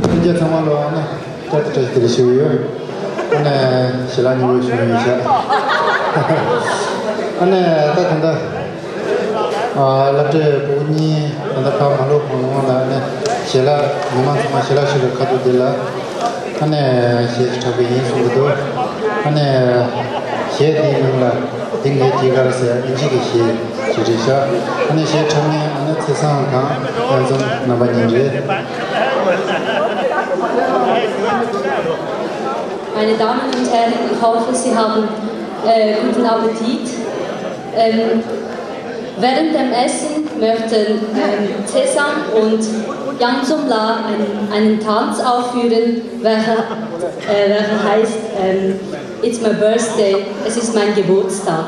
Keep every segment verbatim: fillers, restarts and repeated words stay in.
ལྷན་རྒྱས་ཚང་མ་ལོ་ཨ་ནི་བསྐྱར་དུ་བཀྲ་ཤིས་བདེ་ལེགས་ཞུ་གི་ཡོད། ཨ་ནི་ཞལ་ལག་ཉེ་བོ་ཞུ་གི་ཡིན་ཤག་ཨ་ནི་ད་ད་ལྟ་ཨ་སློབ་གྲྭའི་སྤུ་གུ་གཉིས་ད་ལྟ་ཕར་མ་ལོག་གོང་ལ་ཨ་ནི་ཞལ་ལག་མི་མང་ཚང་མ་ཞལ་ལག་ཞུ་བའི་ཁ་ཐུག་འདི་ལ་ཨ་ནི་གཞས་ཞིག་འཁྲབ་གི་ཡིན་གསུང་གི་འདུག་ཨ་ནི་གཞས་འདིའི་མིང་ལ་འདི་ངའི་སྐྱེས་སྐར་ཟེར་ཨིན་ཇི་གི་གཞས། ཅིག་རེད་ཤག་ཨ་ནི་གཞས་འཁྲབ་མཁན་ཨ་ནི་ཚེ་བཟང་དང་དབྱངས་འཛོམས་རྣམ་པ་གཉིས་རེད། Meine Damen und Herren, ich hoffe, Sie haben äh, guten Appetit. Ähm, während dem Essen möchten ähm, Cesam und Yangzum La einen, einen Tanz aufführen, welcher, äh, welcher heißt ähm, It's my birthday, es ist mein Geburtstag.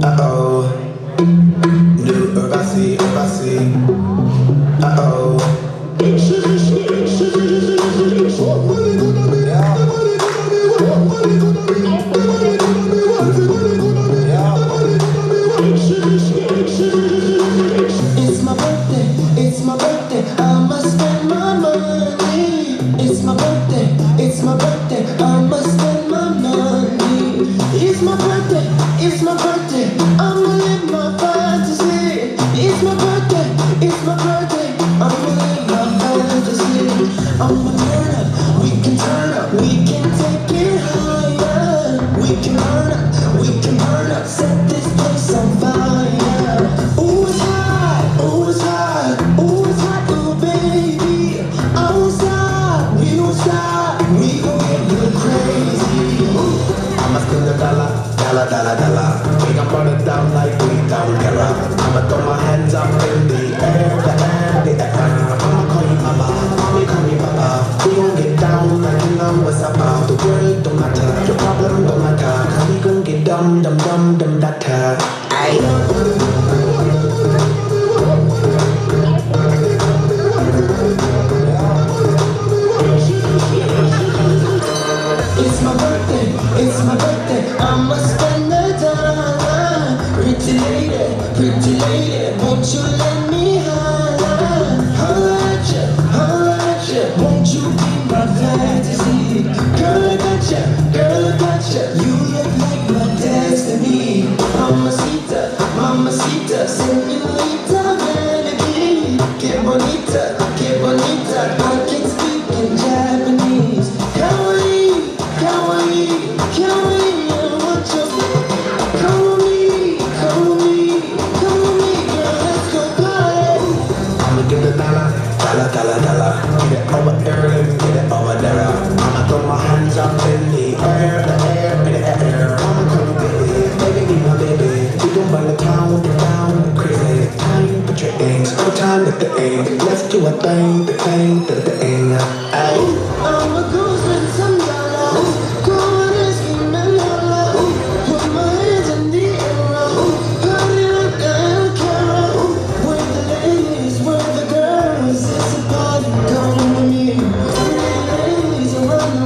Uh-oh. New Urvasi, Urvasi. Uh-oh. It's my birthday, it's my birthday, I must spend my money. It's my birthday, it's my birthday, I must spend my money. It's my birthday, it's my birthday, I'ma live my fantasy. It's my birthday, it's my birthday, I'ma live my fantasy. I'ma turn up, we can turn up, we can take it higher. We can burn up, we can burn up, set this place on fire. Ooh, it's hot, ooh, it's hot, ooh, it's hot, ooh, baby. I won't stop, we won't stop, we gon' get real crazy. Ooh, I'ma spend the dollar, dollar, dollar, dollar. We gon' burn it down like we don't care. I'ma throw my hands up in the air, the air, the air. I'ma call you mama, mommy call me papa. We gon' get down like you know what's up. The world don't matter, your problem don't matter. 'Cause we gon' get dumb, dumb, dumb, dumb, da, da. Ay. It's my birthday, it's my birthday, I'ma spend the dollar. Pretty lady, pretty lady, won't you let me holla? Holla at ya, holla at ya, won't you be my fantasy? Girl, I got ya, girl, I got ya, you look like my destiny. Mamacita, mamacita, señorita, ven aquí. Qué bonita, qué bonita, I can speak in Japanese. Kawaii, kawaii, kawaii, I want you. Come with me, come with me, come with me, girl, let's go party. I'ma get the dollar, dollar, dollar, dollar. Get it over here, get it over there. I'ma throw my hands up in the air, the air, in the air. Come, come, baby, baby, be my baby. We gon' burn the town, the town, crazy. Time for drinks, no time to think. Let's do a thing, the thing, the thing. Ay. I'ma go spend some dollar. Go on and spend my dollar. Put my hands in the air. Party like I don't care. Where the ladies, where the girls, it's a party. Come with me. Bring the ladies around the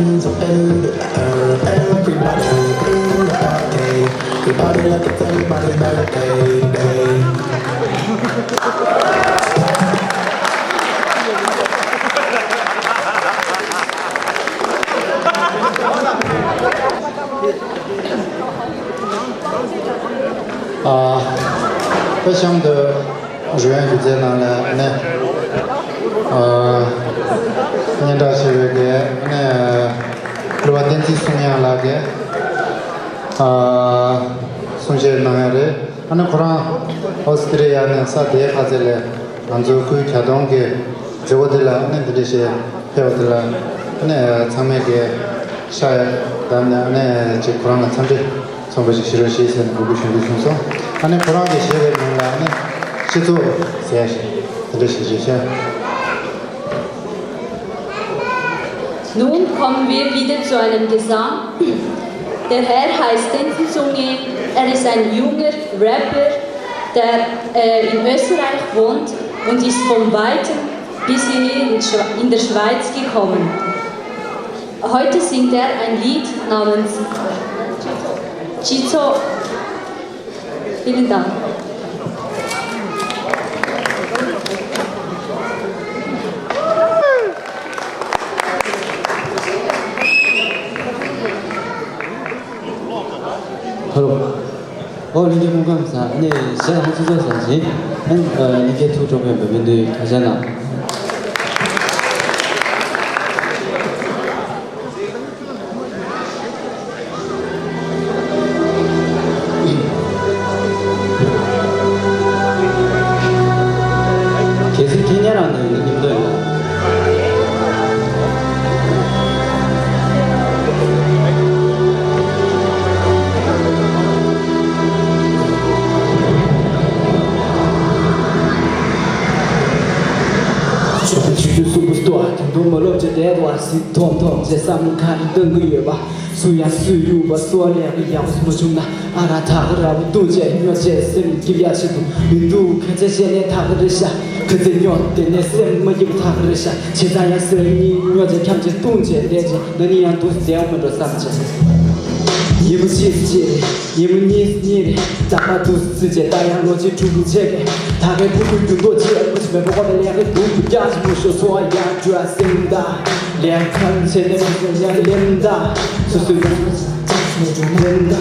Everybody in the party, we party like it's everybody's birthday, day. 啊，我想的 རོལ་དབྱངས་སྒྱུ་རྩལ་ནང་ལ་ནས་སྙན་གྲགས་ཆེ་བའི་གི་ནས་གླུ་བ་བསྟན་འཛིན་གསུང་དབྱངས་ལགས་ཀྱིས་གསུང་བཤད་གནང་ཡ་རེད། ཨ་ནི་ཁོ་རང་ཨོ་སི་ཏྲེ་ལི་ཡ་ནས་ས་དེའི་ཁ་ཚེ་ལས་ང་ཚོའི་སྐུའི་གྱ་སྟོན་གྱི་མཛད་སྒོ་དེ་ལ་ཨ་ནི་འདི་འདྲ་ཞིག་ཕེབས་པ་དེ་ལ་ཨ་ནི་ཚང་མས་གི་ཤ་ཡ་བདམས་ནས་ཨ་ནི་ཅིག་ཁོ་རང་ལ་འཚམས་འདྲི་མཚུངས་པ་ཞིག་ཞུ་རོགས་ཞེས་ཟེར་ནས་འབོད་སྐུལ་ཞུ་འདོད་བྱུང་སོང་། ཨ་ནི་ཁོ་རང་གི་གཞས་པའི་མིང་ལ་ཨ་ནི་སྤྱི་ཚོགས་ཟེར་ཡ་ཞིག་དེ་འདྲ་ཞིག་བརྗོད་བྱ། Nun kommen wir wieder zu einem Gesang. Der Herr heißt Tenzin Sunge. Er ist ein junger Rapper, der äh, in Österreich wohnt und ist von weitem bis hierher in, Schwe- in der Schweiz gekommen. Heute singt er ein Lied namens Chizo. Vielen Dank. Hello. ཨོ་ལྷན་རྒྱས་སྐུ་ཁམས་བཟང་། ཨ་ནི་གཞས་ལྷ་ཚོགས་ཚོགས་བཟང་ཞིང་། ཨ་ནི་ལྷན་རྒྱས་ཐུགས་སྤྲོ་མོས་པའི་སྨོན་འདུན་ཐུགས་རྗེ་གནང་། གལ་སྲིད་ཁྱེད་ཉན་རང་འདོད་ཡོད་ན་མཉམ་དུ་ཡོད། ཆུ་ཆུ་སུ་པར་སྟོར་དེ་འདུག་མ་ལོབས་ཀྱི་དེ་དུ་བ་སི་ཐོམ་ཐོམ་ཟེར་བསམ་བློ་ག་རེ་གཏོང་གི་ཡོད་པ། སུ་ཡང་སུ་ཡུ་བ་སོ་ལེ་གི་ཡག་སུ་མ་བྱུང་ན། ཨ་ར་ཐག་ར་བ་བཏུང་བྱས་སྨྱོ་བྱས་སེམས་སྐྱིད་ཡག་ཆེད་དུ་མི་འདུག་ཁ་ཆེ་བྱས་ནས་ཐག་རེ་ཤ། ཁ་ཚེ་སྨྱོ་དེ་ནས་སེམས་མ་སྐྱིད་པ་ཐག་རེ་ཤ། བྱས་ཙང་ཡང་སེམས་གཉིས་སྨྱོ་བྱས་ཁྱམས་ཆེ་བཏུང་བྱས་ལས་བྱས་ན་ནི་ཡང་འདུག་བསྡད་མི་འགྲོ་བསམ་བྱས། ཉིན་མོ་གཅིག་གཅིག་རེད། ཉིན་མོ་གཉིས་གཉིས་རེད། རྟག་པར་འདུག་རྩིས་བྱས་ད་ཡང་ལོ་གཅིག་དྲུག་གི་ཆེད་ཀྱི་ད་གའི་ཕུ་ཕུ་རྒྱུ་མདོག་ཅིག་ཨ་ཁུ་ཆེ་མེད་པ་ཁོ་ལ་ལས་ཀ་སྡུག་རྒྱག་ཅིག་མོ་ཤོ་སོ་ཡང་འགྲོ་ཨ་སེམས་ད་ལས་ཁང་ཆེ་ནས་མི་ཡང་ལེམ་ད་སོ་སོའི་ལེམ་ད།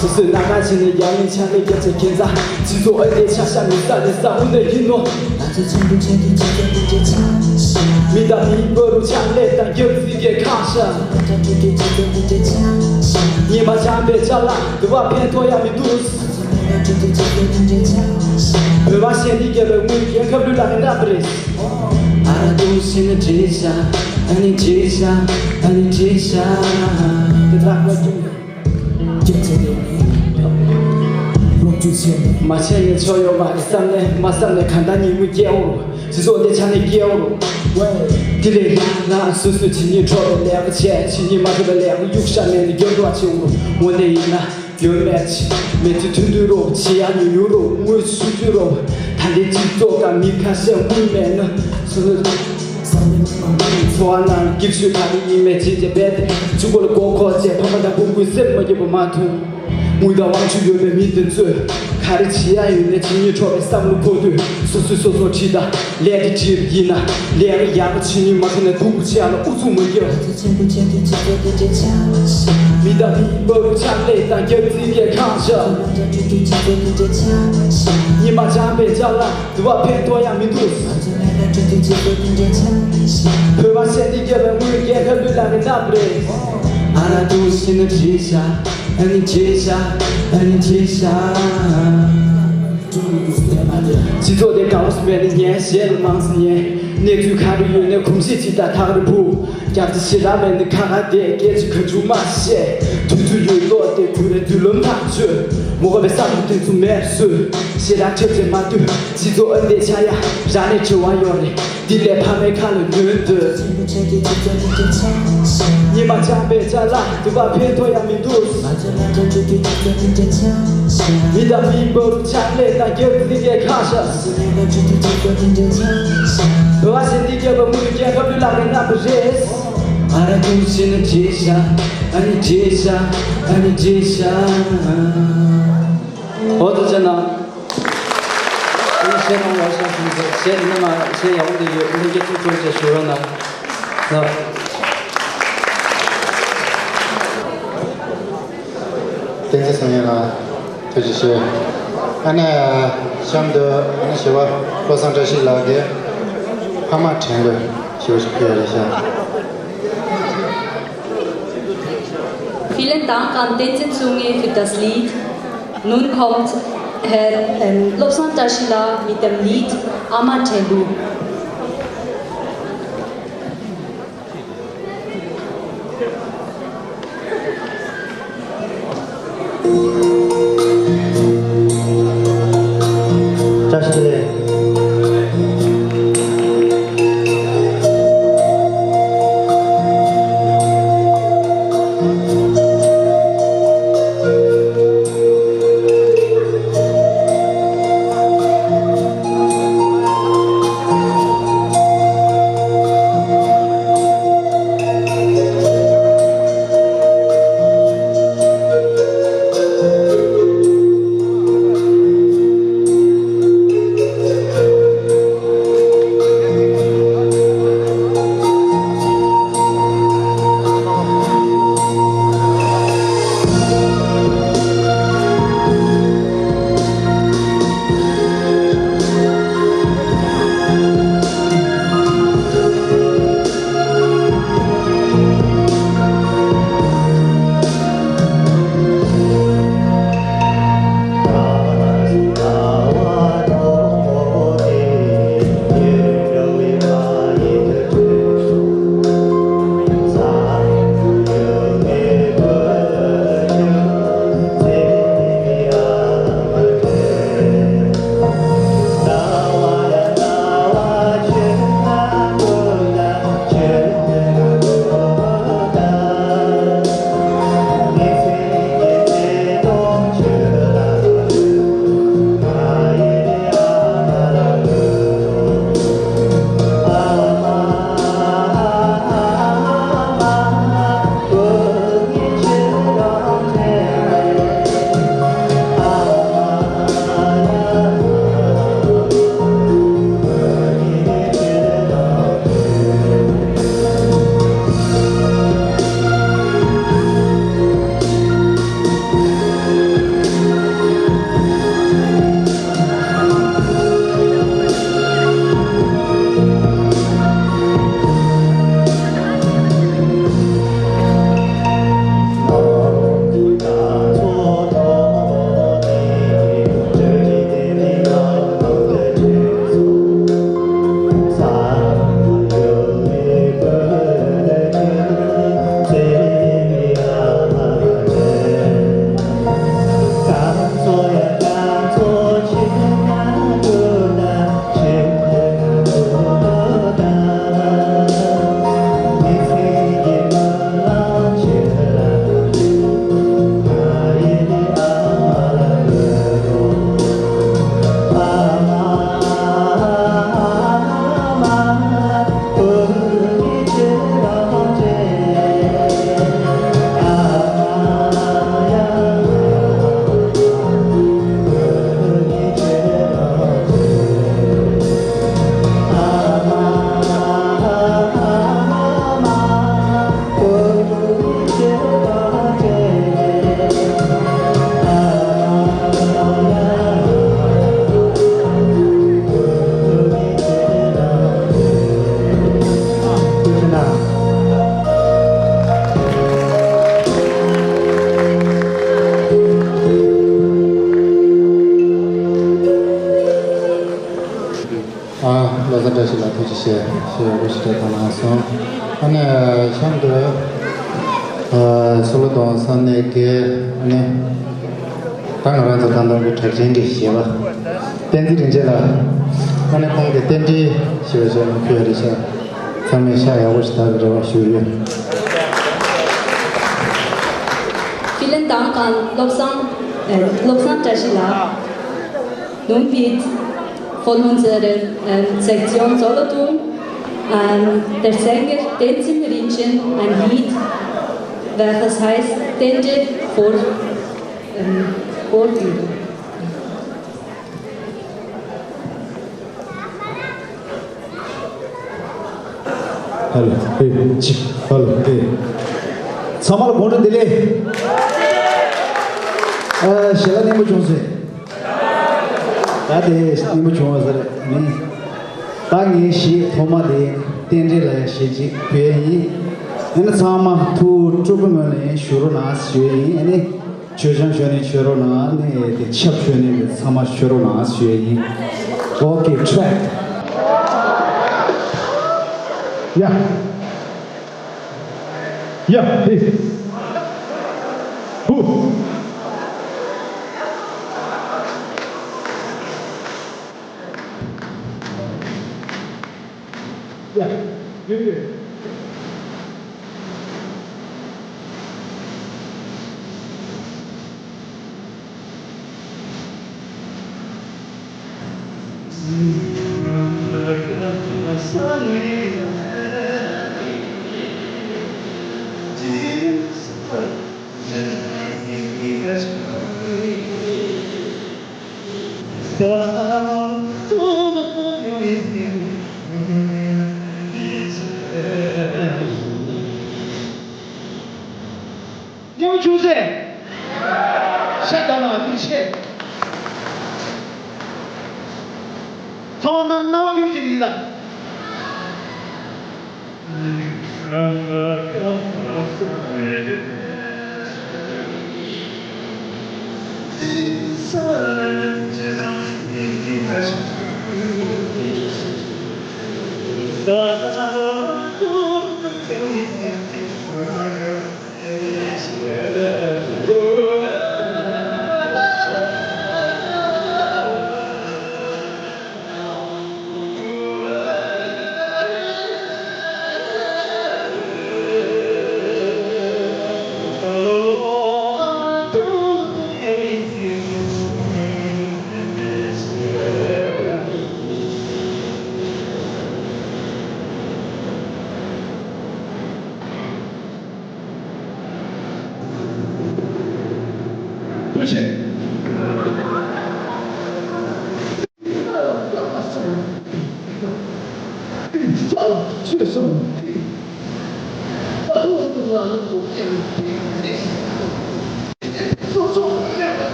སོ་སོའི་ན་ཁ་ཆེ་ནས་ཡང་མི་ཆ་ལས་རྒྱབ་ཆ་ཁྱེད་ཚ་སྤྱི་ཚོགས་ཨེ་དེ་ཆ་ཤ་མི་ས་ནས་ས་འུ་འདི་ཡིན་ནོ། ང་ཚོ་ཆེན་པོ་ཆེན་གྱི་སྤྱི་ཚོགས་འདི་འདྲའི་ཆ་ཤ། མི་དང་མི་བར་དུ་ཆ་ལས་དང་རྒྱབ་རྩིས་ཀྱི་ཁ་ཤ། ང་ཚོ་ཆེན་པོ་ཆེན་གྱི་སྤྱི་ཚོགས་འདི་འདྲའི་ཆ་ཤ། ཉི་མ་འཆམ་པའི་ཅ་ལག་དུ་བ་ཕན་ཐོགས་ཡ་མི་འདུག་ང་ཚོ་ཆེན་པོ་ཆེན་གྱི་སྤྱི་ཚོགས་འདི་འདྲའི་ཆ་ཤ། བོད་པ་གཞན་གྱི་རྒྱལ་བའི་དངུལ་རྒྱལ་ཁབ་ལུས་ལ་རེ་རབ་རེད། ཨ་ར་ཏུ་ཤི་ནི་བྲིས་ཤ། ཨ་ནི་བྲིས་ཤ། ཨ་ནི་བྲིས་ཤ། དེ་དག་པ་ཀྱུ། ཀྱུ་ཚེ་དེ་ནི་ལོག་རྒྱུ་ཆེ་ནི། མ་བྱས་ནས་ཆོ་ཡོད་མ་རེད་བསམ་ནས་མ་བསམ་ནས་གང་ལྟར་ཉིན་མོ་སྐྱེལ་འོ། སྤྱི་ཚོགས་འདི་ཆ་ནས་སྐྱེལ་འོ། དེ་ལས་ཡང་ན་སོ་སོའི་བྱེད་ཉིན་འཕྲོ་བའི་ལས་ཀ་བྱས་བྱེད་ཉིན་མ་འཕྲོ་བའི་ལས་ཀ་གཡུག་ཤ་མེད་ནས་རྒྱབ་འགྲོ་བ་བྱེད་འོ། འོ་ནས་ཡིན་ན། ཡོད་མེད་ཅི། མེད་ཚུལ་མཐུན་མཐུན་རོགས་བྱེད་ཡ་ཉུང་ཉུང་རོགས་དངུལ་ཆུ་ཆུ་རོགས། ད་ལྟའི་སྤྱི་ཚོགས་ཀ་མི་ཁ་ཤས་དངུལ་མེད་ན་སུ་ལ། འཚོ་བ་ནང་སྐྱིད་ཤོས་ག་རེ་ཡིན་མེད་ཅི་བྱེད་པས་ཏེ་ཆུ་མགོ་ལ་མགོ་འཁོར་བྱས་ཕ་མ་དང་སྤུ་གུའི་སེམས་མ་སྐྱིད་པ་མ་མཐོང་། དངུལ་དང་དབང་ཆུ་ཡོད་པའི་མི་དེ་ཚོས་ག་རེ་བྱེད་ཡ་ཡོད་ནས་བྱེད་ཉིན་འཕྲོ་བའི་བསམ་བློ་འཁོར་དུས་སོ་སོས་སོ་སོར་ཁྲིད་ད། ལས་དེ་བྲིས་པ་ཡིན་ན་ལས་ཀ་ཡག་པོ་བྱེད་ཉིན་མ་ཐོན་ན་སྡུག་པོ་བྱེད་ཡ་ལ་ཨུ་ཚུགས་མ་རྒྱབ། ཆེན་པོ་ཆེ་དུས་སྤྱི་ཚོགས་དེ་འདྲའི་ཆ་ཤ། མི་དང་མི་བར་དུ་ཕྱག་ལས་དང་རྒྱབ་རྩིས་ཀྱི་ཁ་ཤ། ང་ཚོ་འགྲོ་དུས་སྤྱི་ཚོགས་དེ་འདྲའི་ཆ་ཤ། ཉི་མ་འཆམ་པའི་ཅ་ལག་དུ་བ་ཕན་ཐོགས་ཡང་མི་འདུག་ང་ཚོ་ལས་ཀ་འགྲོ་དུས་སྤྱི་ཚོགས་དེ་འདྲའི་ཆ་ཤ། བོད་པ་ཞེས་འདི་རྒྱལ་བའི་དངུལ་རྒྱལ་ཁབ་ལུས་ལ་རེ་ལབ་རེད། ཨ་ར་ཏུ་ཤི་ནི་བྲིས་ཤ། ཨ་ནི་བྲིས་ཤ། ཨ་ནི་བྲིས་ཤ། སྤྱི་ཚོགས་དེ་དགའ་བོ་སུ་མེད་ནི་ཉན་ཞེས་ལ་མང་སུ་ཉན། གནས་ཚུལ་ག་རེ་ཡོད་ནས་གོམས་གཤིས་ཅིག་དང་ཐག་རེ་ཕུག་རྒྱབ་ཀྱི་ཞེ་དྲག་མེད་ནི་ཁ་ཁ་དེ་སྐད་ཅིག་ག་ཚུགས་མ་བཤད། དུས་ཚོད་ཡོད་ལོག་དེ་གུ་རེ་དུས་ལོམ་ཐག་ཆོད། མོ་ག་བའི་བསམ་བློ་དེ་ཚོ་མེད་སུ། ཞེ་དྲག་ཁྲེབ་ཅེ་མ་ལྟོས་སྤྱི་ཚོགས་ཨ་འདས་ཆ་ཡ་ར་ནས་བྲེལ་བ་ཡོད་རེད། འདི་ལས་ཕ་མའི་ཁ་ལ་ཉོན་འདོད། ཉི་མ་འཆམ་པའི་ཅ་ལག་དུ་བ་ཕན་ཐོགས་ཡང་མི་འདུག་མི་དང་མིའི་བར་དུ་ཕྱག་ལས་དང་རྒྱབ་རྩིས་ཀྱི་ཁ་ཤ། བོད་པ་ཞིག་འདི་རྒྱབ་པ་དངུལ་རྒྱལ་ཁབ་ལུས་ལ་རེ་ན་པ་རེད། ཨ་ར་ཀུན་སེ་ན་ཇེ་ཤ། ཨ་ནི་ཇེ་ཤ། ཨ་ནི་ཇེ་ཤ། འོ་ད་ཅི་ན། ཨ་ནི་ཤེས་རང་ལ་ཤ་ཤིང་ཟེར་ཤེས་ན་མ་ཤེས་ཡག་འདི་ཡོད་འདི་གི་ཚུགས་ཚུགས་ཅེས་ཞུ་རོགས་གནང་། བསྟན་འཛིན་བསམ་ཡས་ལགས་ཐུགས་རྗེ་ཆེ། ཨ་ནི་གཤམ་དུ་ཨ་ནི་ཞི་བ་བློ་བཟང་བཀྲ་ཤིས་ལགས་ཀྱིས་ཕ་མ་དྲན་དགོས་ཞུ་བ་ཞིག་ཕུལ་ཡ་རེད་ཤག Vielen Dank an Tenzin Sunge für das Lied. Nun kommt Herr ähm, Lobsang Tashila mit dem Lied Ama Thembu. བཀྲ་ཤིས་བདེ་ལེགས། ཨ། བློ་བཟང་བཀྲ་ཤིས་ལགས་ཐུགས་རྗེ་ཆེ། ཞེས་ཡག་པོ་ཞིག་རེད་གནང་སོང་། ཨ་ནི་གཤམ་དུ་ཨ། སོ་ལོ་དང་བསམ་གནས་ཀྱིས་ཨ་ནི་ད་ང་རང་ཚོ་ད་དུང་གི་གྲགས་ཅན་གྱི་གཞས་པ་བསྟན་འཛིན་རིན་ཆེན་ལགས་ཨ་ནི་ཁོང་གི་རྟེན་འབྲེལ་ཞེས་པ་ཞིག་ལ་ཕུལ་བ་རེད་ཤག་ཚང་མས་ཤ་ཡག་པོ་ཞིག་ལྟ་བའི་རེ་བ་ཞུ་ཡོད། Vielen Dank an Lobsang, äh, Lobsang Tashila. Nun wird von unserer ähm, Sektion Solothurn Ähm, der Sänger Tenzin Rinchen ein Lied, welches heißt Tende vor, ähm, vor dir. Hello, hey, chi, hello, hey. ཚང་མ་ལ་དགོང་དྲོ་བདེ་ལེགས། ཨ། ཞལ་ལག་སྙན་པོ་བྱུང་ཟེར། ད་དེ་སྙན་པོ་བྱུང་བ་ཟེར་ནི། ད་ངའི་གཞས་ཐོག་མ་དེ་རྟེན་འབྲེལ་ལ་ཡང་གཞས་གཅིག་ཕུལ་ཡ་ཡིན། ཨ་ནི་ཚང་མ་ཐུགས་སྤྲོ་པོའི་ངང་ནས་བཞུགས་རོགས་གནང་ཞུ་ཡ་ཡིན། ཨ་ནི་མཆོད་ཆང་མཆོད་ནི་མཆོད་རོགས་གནང་། ཨ་ནི་དེ་ཆབ་མཆོད་ནི་དེ་ཚང་མ་མཆོད་རོགས་གནང་ཞུ་ཡ་ཡིན། Okay, track. Yeah. Yeah, please. Who? Yeah, you do it. སྙན་པོ་བྱུང་ཟེར། ཤ་དང་ལ་ཐུགས་ཆེ། ཚང་མ་རྣ་བ་གཡོ་ཅིག་ཡིན་ལ། ཐུགས་རྗེ་ཆེ།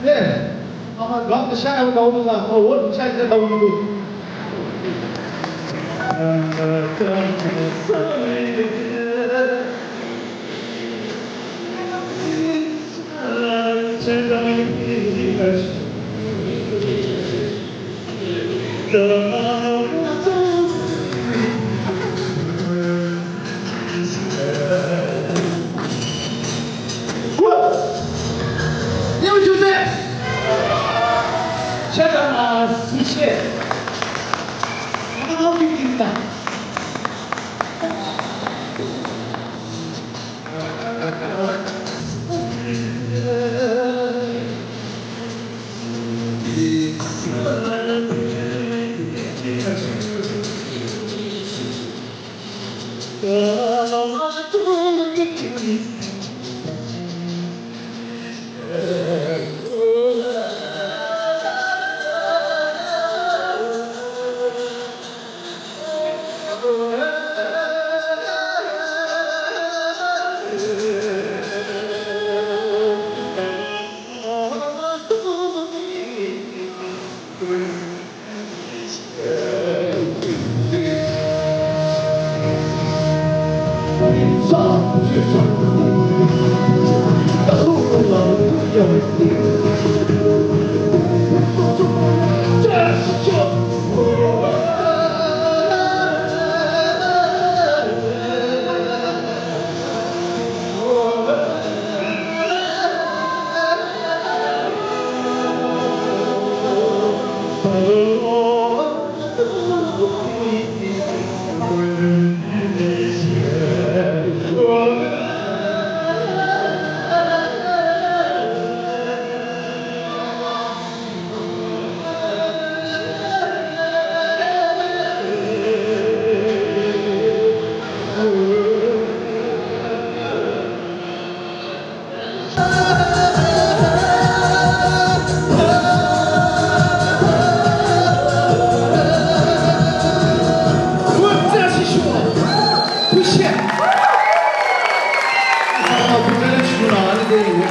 ནས། ཨ་མ་སྒང་དུ་ཤ་ཡང་འདྲ་བོ་འདུག་ལ། ཨོ་བོ་ཤ་ཡང་འདྲ་བོ་འདུག་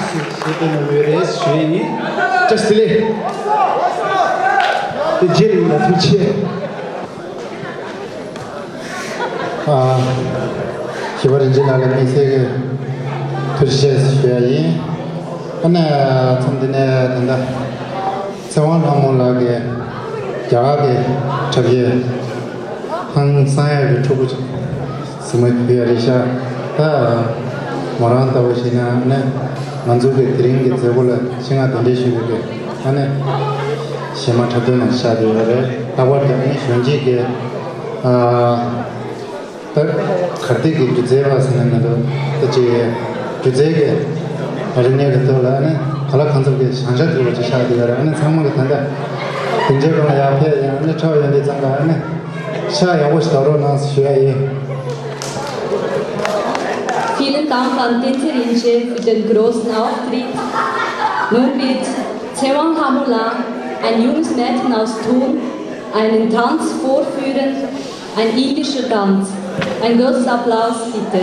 ཞེས་བསྟན་གནང་ཡོད་རེད་ཞུ་ཡི་ཡིན། བཀྲ་ཤིས་བདེ་ལེགས། དེ་རྗེས་ལ་ཐུགས་རྗེ་ཆེ། ཨ། ཞི་བ་རིན་ཆེན་ལགས་ལ་དམིགས་བསལ་གྱི་ཐུགས་རྗེ་ཆེ་ཞུ་ཡ་ཡིན། ཨ་ནི་མཚམས་འདི་ནས་ད་ལྟ་ཚེ་དབང་ལྷ་མོ་ལགས་ཀྱིས་རྒྱ་གར་གྱི་འཁྲབ་གཞས་ཧང་སང་ཡག་གི་ཕྲུ་གུ་ཅིག་ཟིན་མ་ཐུབ་ཡ་རེད་ཤག་ད་མོ་རང་ལྟ་བུ་ཞིག་ན་ནི་ང་ཚོ་གི་དེ་རིང་གི་མཛད་སྒོ་ལ་ཆེད་མངགས་གདན་འདྲེན་ཞུས་པའི་གི་ཨ་ནི་གཞས་མ་འཁྲབ་སྟོན་ནང་ཤར་བསྡད་ཡོད་རེད། ལྷག་པར་དུ་ཨ་ནི་གཞོན་སྐྱེས་ཀྱི་ཨ། ད་གར་སྟེགས་ཀྱི་སྒྱུ་རྩལ་བ་ཟེར་ན་མི་འདུག་ད་ཅིག་སྒྱུ་རྩལ་གྱི་རིག་གནས་ཀྱི་ཐོག་ལ་ནི་ག་ལ་གང་འཚམ་གྱི་བྱང་ཤར་ཐུབ་པ་ཅིག་ཆགས་བསྡད་ཡོད་རེད། ཨ་ནི་ཚང་མ་གི་ད་ལྟ་དེ་འདྲའི་སྒང་ལ་ཡར་ཕེབས་ཡང་ཨ་ནི་ཁྲ་བ་ཡོང་དུས་ཙང་ཀ་ཨ་ནི་ཤ་ཡག་པོ་ཞིག་ལྡག་རོགས་གནང་ཞུ་ཡ་ཡིན། Vielen Dank an Tänzerin Chef für den großen Auftritt. Nun wird Tsewang Hamula, ein junges Mädchen aus Thun, einen Tanz vorführen. Ein indischer Tanz. Ein großer Applaus, bitte.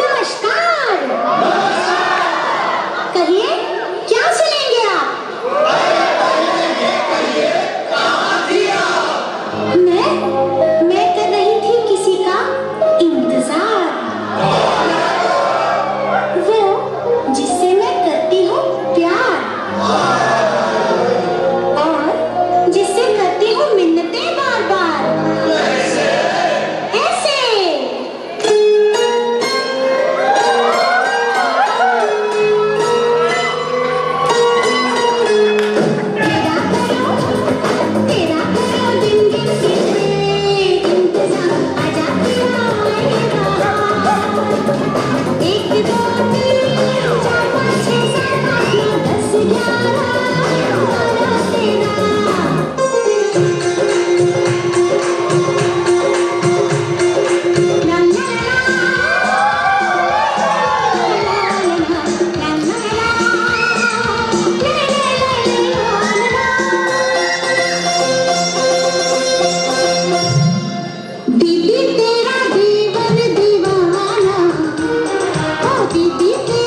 नमस्कार। कहिए, क्या सुनेंगे आप? मैं, मैं कर रही थी किसी का इंतजार। वो, जिससे मैं करती हूँ प्यार। और जिससे करती हूँ मिन्नतें बार बार। ऐसे। दीदी तेरा जीवन दीवाना, ओ दीदी।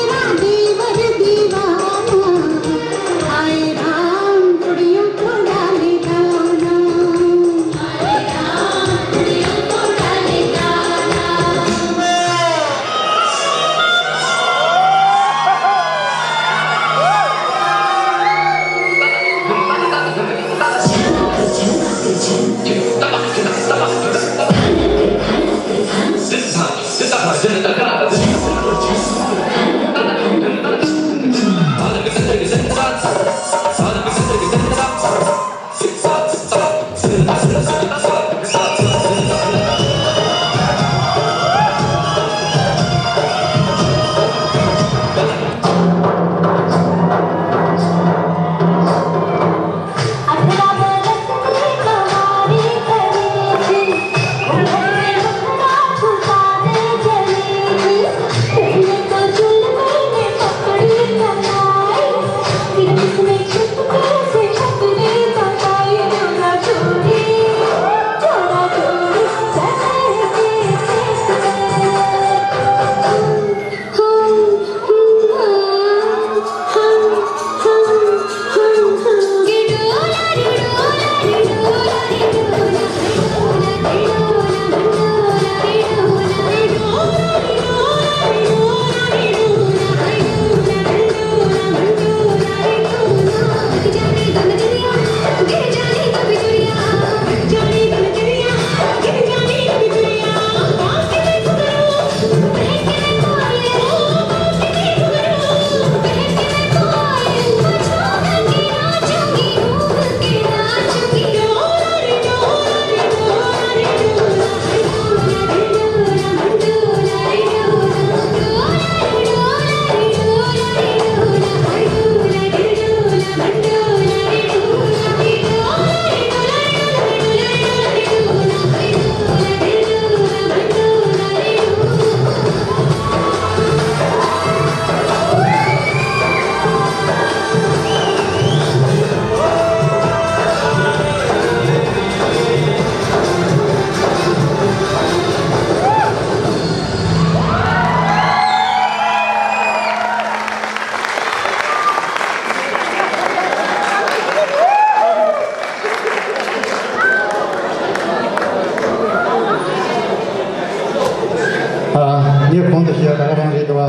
དུ་ཞུ་ཡ་ད་ག་རང་རེད་འདུག་བ།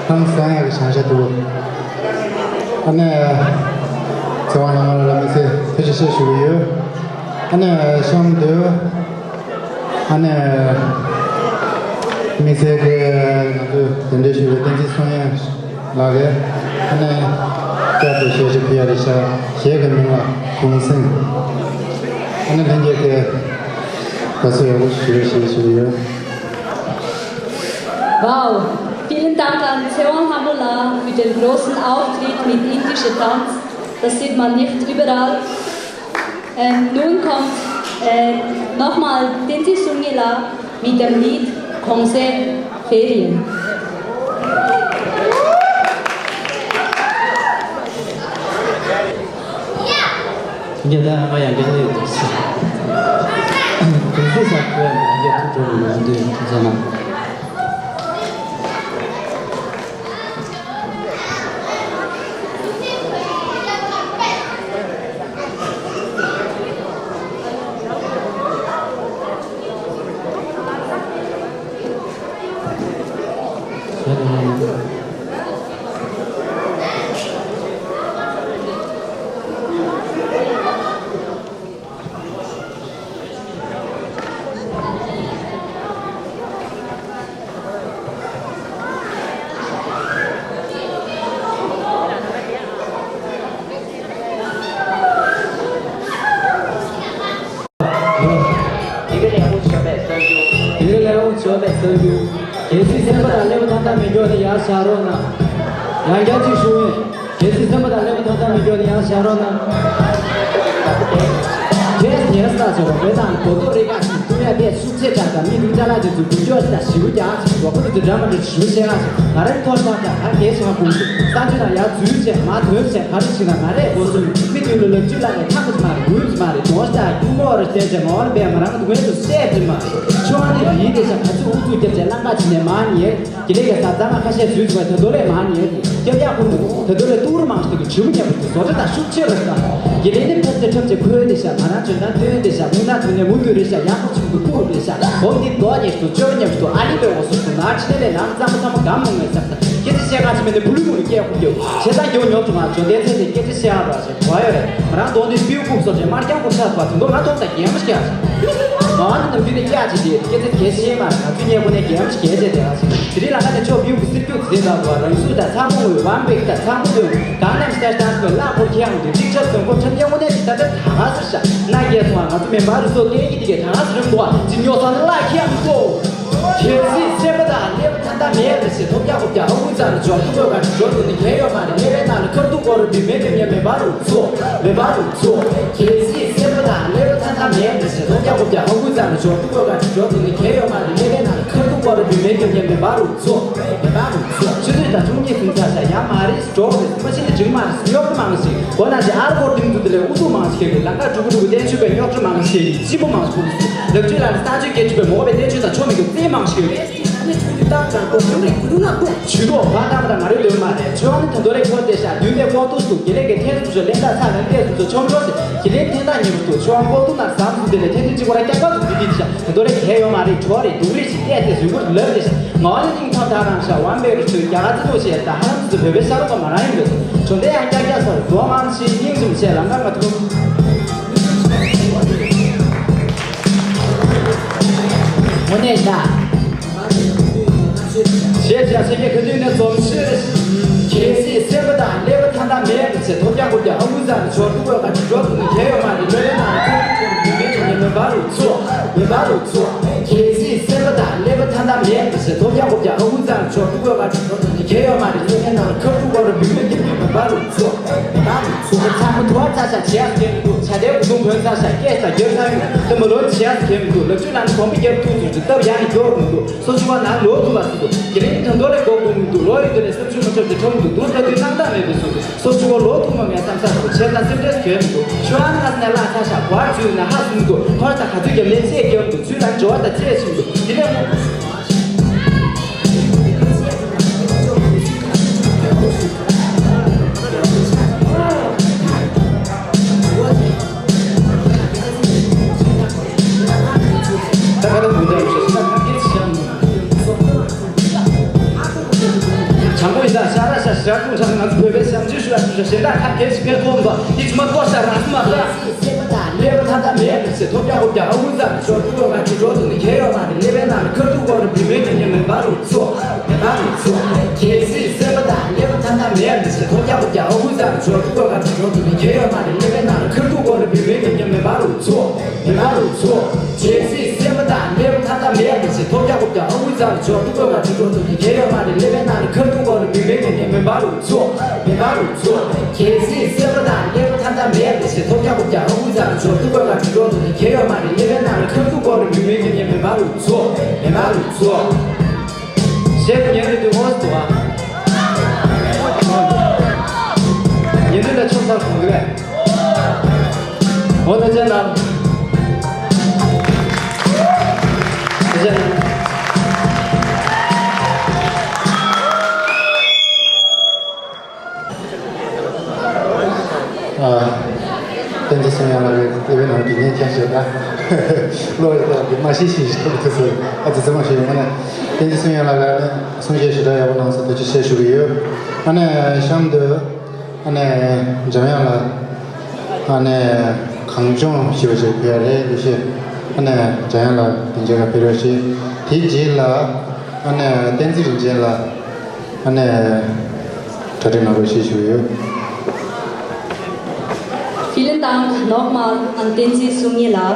ཧང་སང་ཡག་གི་བྱང་ཤ་འདུག་ཨ་ནི་ཚེ་དབང་ལྷ་མོ་ལ་དམིགས་བསལ་ཐུགས་རྗེ་ཆེ་ཞུ་གི་ཡོད། ཨ་ནི་གཤམ་དུ་ཨ་ནི་དམིགས་བསལ་གྱི་ང་ཚོས་གདན་འདྲེན་ཞུ་བའི་བསྟན་འཛིན་སངས་དབྱངས་ལགས་ཀྱིས་ཨ་ནི་བསྐྱར་དུ་ཞལ་བཞེས་ཕུལ་ཡ་རེད་ཤག་གཞས་ཀྱི་མིང་ལ་གུང་སེང་། ཨ་ནི་ལྷན་རྒྱས་ཀྱིས་དགའ་བསུ་ཡག་པོ་ཞུ་རོགས་ཞེས་ཞུ་གི་ཡོད། Wow, vielen Dank an Seon Hamula für den großen Auftritt mit indischer Tanz. Das sieht man nicht überall. Ähm, nun kommt äh, nochmal Tenzin Sungila mit dem Lied Kongse Ferien. ཡ་ད་ང་ཡང་འགྲིག་ནས་འདུག་ཟེར། གུང་སེང་ས་ཁོས་ཡང་འགྲིག་ཐུག་འགྲོ་མི་འདུག་ཟེར་ན། དེ་ག་ལས་འོང་བྱོས་པའི་གསར་འགྱུར། དེ་ག་ལས་འོང་བྱོས་པའི་གསར་འགྱུར། གལ་སྲིད་སེམས་པ་དང་ཀླད་པ་ཐམ་ཐམ་མེད་མཁན་དེ་ཡར་བཞག་རོགས་གནང་། ཡང་བསྐྱར་གཅིག་ཞུ་ཡིན། གལ་སྲིད་སེམས་པ་དང་ཀླད་པ་ཐམ་ཐམ་མེད་མཁན་དེ་ཡར་བཞག་རོགས་གནང་། ཁྱེད་ཉལ་ས་ཆོག་བོད་དང་རྡོ་རྡོ་རེ་ཁ་ཞིག་ཀུན་ཡ་བསྡད་ཤུགས་ཆེ་དྲག་དང་མི་དུང་ཅ་ལག་དེ་ཚོ་དུང་ཅོག་ཞིག་དང་ཞིབ་རྒྱག་ཞིག་རོགས་པ་དེ་ཚོ་འདྲ་མ་འདྲ་ཞིབ་བཤད་ཡ་ཞིག་ང་རང་ཐོག་ཆག་ཆག་ག་གེ་ཞིག་ཧ་གོ་འདུག་ས་ཆུ་ནང་ཡར་འཛུལ་བྱས་མར་ཐོན་བྱས་ག་རེ་ཞིག་ན་ང་རས་གོ་སོང་མི་དུང་ལ་ལབ་རྒྱུ་ལ་ལས་ཐག་གི་མ་རེད་འགུལ་གི་མ་རེད་གདོང་ཞིག་དང་ཁྱུག་མོ་རེ་བསྟན་བྱས་མ་བ་ལ་པས་མ་རང་གི་ངོས་སུ་བསད་གི་མ་རེད་ཆུ་ཨ་ནི་རིའི་དེ་ཤ་ག་ཚོད་ཨུ་ཚུགས་རྒྱབ་བྱས་གླང་ཀ་བྱིན་ནས་མར་ཉལ། དེ་ལས་ཀྱི་ས་གཙང་མ་ཁ་ཤས་བཟོས་ཟིན་པ་ད་དུང་ལས་མང་ཉེ་སྐྱབས་ཡག་ཁུར་འདུག་ད་དུང་ལས་ཏུར་མང་ཞིག་གི་ཇུ་མི་ཉེ་བོ་དེ་བཟོ་གྲྭ་དང་ཤུགས་ཆེ་རེད་ད། དེ་ལས་ནི་ཕེབས་ཏེ་ཁྲབ་ཅིག་ཁོལ་ཏེ་ཤ་ང་རང་འཇོན་ཐང་ཐོན་ཏེ་ཤ་མུ་ན་ཐོན་ནས་མུ་མཐུད་རེད་ཤ་ཡག་པོ་ཆུང་དུ་ཁུག་རེད་ཤ་འོ་འདི་རྡོ་ཉེ་ཞིག་ཏུ་ཅོ་ཉེ་ཞིག་ཏུ་ཨ་ལི་པའི་འོ་སུ་སུ་ན་ཕྱི་ནས་ལས་ནང་གཙང་མ་ཚང་མ་སྒམ་མོ་ངས་ཟག་ད་སྐད་ཆ་བཤད་ག་ཅི་མེད་ནས་བུ་ལུ་མུ་ལུ་སྐད་ཁུག་རྒྱུ་བྱས་ད་རྒྱུ་ཉོབ་ཏུ་མ་འཇོན་ལྡན་ཚེ་ནས་སྐད་ཆ་བཤད་ཨ་ར་ཞེ་གོ་ཡོད་རེད། ང་རང་གདོང་འདི་སྤིའུ་ཁུག་སོགས་རེད་དམར་རྐྱང་ཁུག་ཆགས་པ་དེ་ཚོ་ང་ཐོག་ད་རྒྱན་མ་སྐྱ། ང་ནི་ནམ་རྒྱུན་ནས་སྐྱ་ཅིག་དེ་སྐད་ཆ་གལ་ཆེ་མ་རེད་ང་ཚོའི་ཉེ་པོ་ནས་རྒྱན་མ་ཞིག་གལ་ཆེ་དེ་ང་ཞིག་དེ་རིང་ལ་ང་ནས་ཆོག་སྤིའུ་ཁུག་སིར་ཁུག་ཟེར་ད་བ་རང་སུ་ད་ཚ་མོ་ངོས་བམ་པེག་ད་ཚ་མོ་ངོས་གང་ནམ་ཤ་ཤ་ཤ་ལ་ལ་ཁོར་ཁྱེད་ཡང་དེ་གཅིག་ཆར་ཚོན་ཁོ་ཁྲམ་རྒྱན་དངོས་གནས་ཀྱི་ད་ད་ད་ང་ཟེར་ཤ་ན་རྒྱལ་ཚོ་ང་ཚོ་མེ་འབར་རུ་སོ་ཏེ་ཡི་དེ་གས་ད་ང་ཟེར་རིམ་གོ་ཅི་ཉོ་ས་ན་ལ་ཁྱེད་ཡང་གོ། གལ་སྲིད་སེམས་པ་དང་ཀླད་པ་ཐ་ཐ་མེད་རེད་ཟེར་ཐོབ་རྒྱག་ཧོབ་རྒྱག་ཨ་ཁུ་ཙམ་ལ་འབྱོར་ཐུབ་དགོས་ག་འབྱོར་ཐུབ་ནི་གལ་ཡོད་མ་རེད་ཀླད་པའི་ནང་ལ་ཁ་ཐུག་སྐོར་རུ་བི་མེད་དེ་ངས་མེ་འབར་རུ་ཚོ་མེ་འབར་རུ་ཚོ། གལ་སྲིད་སེམས་པ་དང་ཀླད་པ་ཐ་ཐ་མེད་རེད་ཟེར་ཐོབ་རྒྱག་ཧོབ་རྒྱག་ཨ་ཁུ་ཙམ་ལ་འབྱོར་ཐུབ་དགོས་ག་འབྱོར་ཐུབ་ནི་གལ་ཡོད་མ་རེད་ཀླད་པའི་ནང་ལ་ཁ་ཐུག་སྐོར་རུ་བི་མེད་དེ་ངས་མེ་འབར་རུ་ཚོ་མེ་འབར་རུ་ཚོ། ཆུ་ཚོད་དང་ཆུང་གཉིས་སུམ་ཚ་ས་ཡ་མ་རེད་འགྲོ་རེད་མ་ཤི་ནི་འཇིག་མ་རེད་རྙོག་དྲ་མང་ཞིག་སྒོ་ན་ཞིག་ཨར་གོར་ཏིང་དུ་དེ་ལས་ཨུ་ཚུགས་མང་ཞིག་གི་ལམ་ཁ་དྲུག་གུ་དྲུག་གུ་བསྟན་ཆོས་པའི་རྙོག་དྲ་མང་ཞིག་གི་སྤྱི་པོ་མང་ཞིག་ལབ་ཆོས་ལ་ནི་ས་ཆོས་སྐད་ཆོས་པའི་མོག་པའི་བསྟན་ཆོས་དང་ཆོ་མི་གི་རྩིས་མང་ཞིག་ཡོད། ཨ་ནི་ཆུང་ཆུང་བཏང་ཙང་ལྟོགས་ཡོང་རེད་ཀུ་ལུ་ན་ལྟོགས། ཇུས་གཏོགས་བ་བཏང་བ་དང་ང་རོས་འདོན་མ་རེད་ཆོས་ཨ་ནི་དོན་དོ་རེ་འཁོར་ཏེ་ཤ་བདུན་པའི་ལྐོག་ཏུ་སུ་དགེ་ལེགས་ཀྱི་ཐེན་སུ་ཤོ་ལེན་ད་ཚ་ལན་ཏེ་སུ་ཚོ་ཆོམ་ཆོ་ཟེར་དགེ་ལེགས་ཐེན་ད་ཉིན་མོ་སུ་ཆོས་ཨ་ལྐོག་ཏུ་ན་ཟམ་སུ་དེ་ལས་ཐེན་ཐེན་གཅིག་པོ་ར་སྐྱག་པ་སུ་དེ་དེ་ཤ་དོན་དོ་རེ་གལ་ཡོད་མ་རེད་གྲོགས་རེད་སྡུག་རེད་ཞིག་བལྟས་ཏེ་ཟུན་གུར་ལབ་རེད་ཤ་ང་ཨ་ནི་སྙིང་ཐག་ཐག་རང་ཤ་བམ་པའི་རུ་ཆོས་རྒྱ་ག་ཚི་ལུ་ཞེས་ད་ཧ་ལམ་སུ་བོད་པའི་ཤ་རུ་ཀ་མ་རང་ཡིན་པས་སུ་ཆོ་འདས་ཡང་སྐྱག་སྐྱག་སུ་རྫོགས་མང་ཞིག་སྙིང་རྗེ་མི་བྱེད་ལམ་ཁ་མ་ཐུབ། དངོས་གནས་ད། ཞེས་བྱ་སེ་ཀེ་ཁ་དུས་ནས་འཛོམས་ཤིག་གལ་སྲིད་སེམས་པ་དང་ཀླད་པ་ཐ་ན་མེད་པ་ཚེ་ཐོབ་རྒྱག་དགོས་ཀྱང་ཨ་ཁུ་ཚང་ནས་འབྱོར་ཐུབ་དགོས་ཀ་འབྱོར་ཐུབ་ནས་གལ་ཡོད་མ་རེད་ལོས་ལས་ནང་ལ་ཚོགས་ཐུབ་ཀྱང་མི་མེད་ཀྱང་ངས་མེ་འབར་རུ་ཚོགས་མེ་འབར་རུ་ཚོགས། གལ་སྲིད་སེམས་པ་དང་ཀླད་པ་ཐ་ན་མེད་པ་ཚེ་ཐོབ་རྒྱག་དགོས་ཀྱང་ཨ་ཁུ་ཚང་ནས་འབྱོར་ཐུབ་དགོས་ཀ་འབྱོར་ཐུབ་ནས་གལ་ཡོད་མ་རེད་ལོས་ལས་ནང་ལ་ཁ་ཐུག་དགོས་རུ་མི་མེད་ཀྱང་ངས་མེ་འབར་རུ་ཚོགས་མེ་འབར་རུ་ཚོགས། ཚང་མ་དུ་བ་ཚ་ཤ་བྱས་སྐྱེ་མི་འདུག་ཆ་དེ་གུ་དུང་བོན་ཚ་ཤ་སྐད་ས་རྒྱབ་ཚ་ཡོད་དེ་མ་ལོ་བྱས་སྐྱེ་མི་འདུག་ལབ་ཆུ་ནང་གོམ་པ་རྒྱབ་ཐུག་ཚུལ་གྱི་སྟབས་ཡག་ནས་སྐྱོར་མི་འདུག་སོ་ཆུ་བ་ནང་ལོ་ཐུག་པ་སུ་འདུག་དེ་རིང་དོན་དོ་ལས་གོ་དགོས་མི་འདུག་ལོ་ཡི་དུ་ལས་སེམས་ཤུགས་མ་ཆོག་དེ་ཁྲོམ་འདུག་དུང་ལྟ་དུས་སྣང་དག་མེད་པའི་སུ་འདུག་སོ་ཆུ་བ་ལོ་ཐུག་མ་ངས་བསམ་ས་འདུག་བྱས་ཙང་སེམས་ཁྲལ་བྱོས་མི་འདུག་ཆུ་ཨ་ནི་ང་སྣེ་ལག་ཚ་ཤ་བར་ཚུད་ན་ཧ་སུ་མི་འདུག་ཁོ་ད་ག་ཚོད་རྒྱབ་ནས་རྩེད་རྒྱབ་འདུག་ཚུལ་ལ་འབྱོར་དང་རྩེད་ཕྱིན་འདུག་དེ་ནས་མོ། ད་ག་རང་མི་འདྲ་བ་ཞིག་ད་ག་སྐད་ཆ་བཤད་མི་འདུག་དྲང་པོ་ཡིན་ད་ཤ་ར་ཤ་ཤ་ཀུང་ཁྲ་ང་ཚོ་བོད་པའི་ཞབས་ཕྱི་ཞུ་ཡ་ཞུ་ཞུ་གཞན་དག་ཁ་གལ་ཞིག་ཕན་ཐོགས་མ་ཡིད་མ་ཀོ་ཤ་རང་སུ་མ་ད། སེམས་པ་དང་ཀླད་པ་ཐ་ཐ་མེད་མི་ཚེ་ཐོབ་རྒྱག་ཧོབ་རྒྱག་ཨ་ཝུ་ཙམ་ཞོར་དུ་ཀོ་ག་དུ་འགྲོ་དུ་ནི་ཁྱེད་ཡོད་མ་རེད། ཀླད་པའི་ནང་ལ་ཁ་ཐུག་སྐོར་རུ་བུད་མེད་ཀྱི་ཉེ་མེད་པ་རུ་ཚོ་མེད་པ་རུ་ཚོ། གལ་སྲིད་སེམས་པ་དང་ཀླད་པ་ཐ་ཐ་མེད་མི་ཚེ་ཐོབ་རྒྱག་ཧོབ་རྒྱག་ཨ་ཝུ་ཙམ་ཞོར་དུ་ཀོ་ག་དུ་འགྲོ་དུ་ནི་ཁྱེད་ཡོད་མ་རེད། ཀླད་པའི་ནང་ལ་ཁ་ཐུག་སྐོར་རུ་བུད་མེད་ཀྱི་ཉེ་མེད་པ་རུ་ཚོ་མེད་པ་རུ་ཚོ། གལ་སྲིད་སེམས་པ་དང་ཀླད་པ་ཐ་ཐ་མེད་མི་ཚེ་ཐོབ་རྒྱག་ཧོབ་རྒྱག་ཨ་ཝུ་ཙམ་ཞོར་དུ་ཀོ་ག་དུ་འགྲོ་དུ་ནི་ཁྱེད་ཡོད་མ་རེད། ཀླད་པའི་ནང་ལ་ཁ་ཐུག་སྐོར་རུ་བུད་མེད་ཀྱི་ཉེ་མེད་པ་རུ་ཚོ། མེད་པ་རུ་ཚོ། གལ་སྲིད་སེམས་པ་དང་ཀླད་པ་ཐ་ཐ་མེད་པའི་ཚེ་ཐོབ་རྒྱག་ཧོབ་རྒྱག་ཨ་ཝུ་ཙམ་ཞོར་དུ་ཀོ་ག་དུ་འགྲོ་དུ་ནི་ཁྱེད་ཡོད་མ་རེད། ཀླད་པའི་ནང་ལ་ཁ་ཐུག་སྐོར་རུ་བུད་མེད་ཀྱི་ཉེ་མེད་པ་རུ་ཚོ། མེད་པ་རུ་ཚོ། གཞས་དེ་ཉན་དུས་དུས་འོ་སི་འདུག་ཨ། ཉན་དུས་ལ་ཆོག་ཚར་སོང་གི་རེད། འོ་ན་ཅན་ལ། ཅན། ཨ། བསྟན་འཛིན་གསུང་ཡང་ལགས་ཀྱིས་དེ་བས་ནང་གི་ཉན་ཁྱེར་ཞེས་ད། བློ་ཡི་ཐོག་གི་མ་ཤེས་ཤེས་ཤིག་ཐོག་ཏུ་སོང་ཨ་ཙི་ཙི་མ་ཤེས་ཡོང་ན། བསྟན་འཛིན་གསུང་ཡང་ལགས་ལ་ནི་གསུང་བཤད་ཞེ་དྲག་ཡག་པོ་གནང་སོང་། ཐུགས་རྗེ་ཆེ་ཞུ་གི་ཡོད། ཨ་ནི་གཤམ་དུ་ཨ་ནི་འཇམ་དབྱངས་ལགས་ཨ་ནི་གངས་ལྗོངས་ཞེས་པ་ཞིག་ཕུལ་ཡ་རེད། ཡེ་ཤེས་ཨ་ནི་འཇམ་དབྱངས་ལགས་དེ་འཇལ་ག་ཕེབས་རོགས་ཞེས། དེའི་རྗེས་ལ་ཨ་ནི་བསྟན་འཛིན་རིན་ཆེན་ལགས། ཨ་ནི་གྲ་སྒྲིག་གནང་རོགས་ཞེས་ཞུ་ཡོད། Vielen Dank nochmal an Tenzin Sungye-la.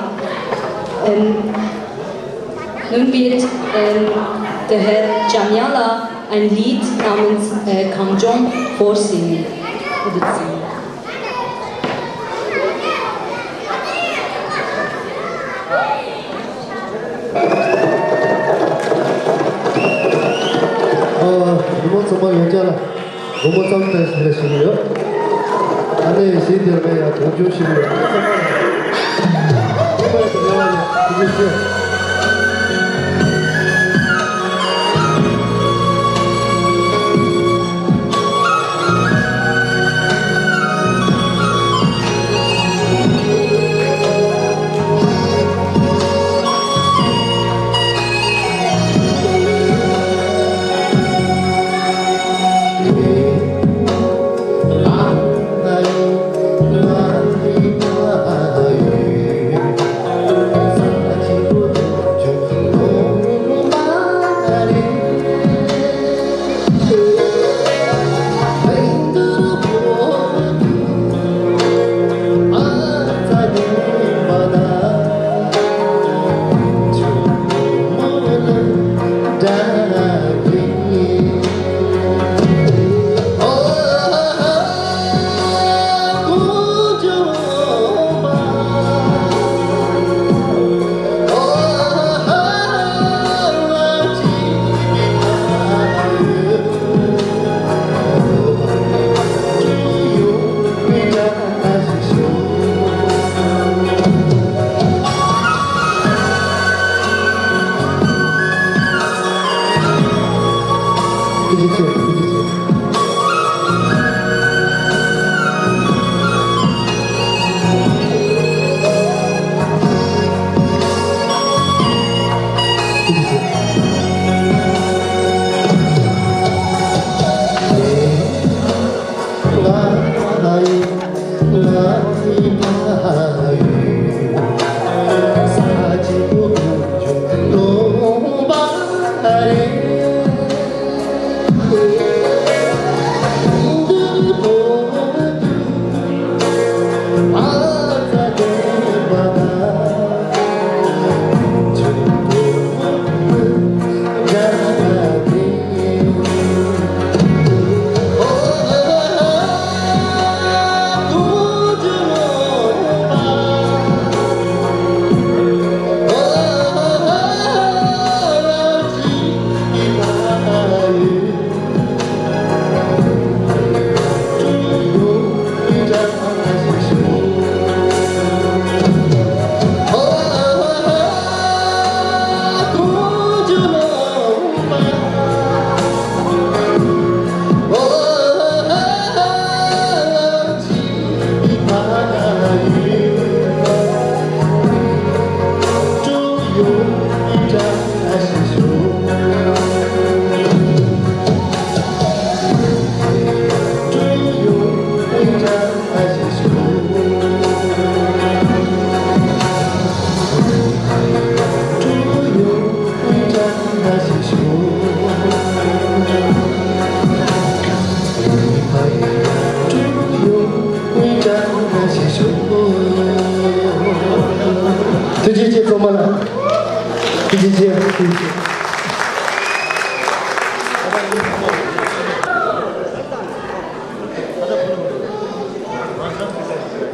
Ähm, nun wird ähm, der Herr Jamyang-la ein Lied namens äh, Kangjong vorsingen oder singen. ཨ། བུ་མོ་ཚང་མ་ཡོད་ཅག་ལ་སྒོར་མོ་ཙམ་སྤྲད་ཞིག་ལ་ཞུ་གི་ཡོད། ཨ་ནི་གཞན་དེར་མེད་ཡ་གདུང་མཆོང་ཞུ་གི་ཡོད། ཚང་མ་ལ་ཐུགས་རྗེ་ཆེ།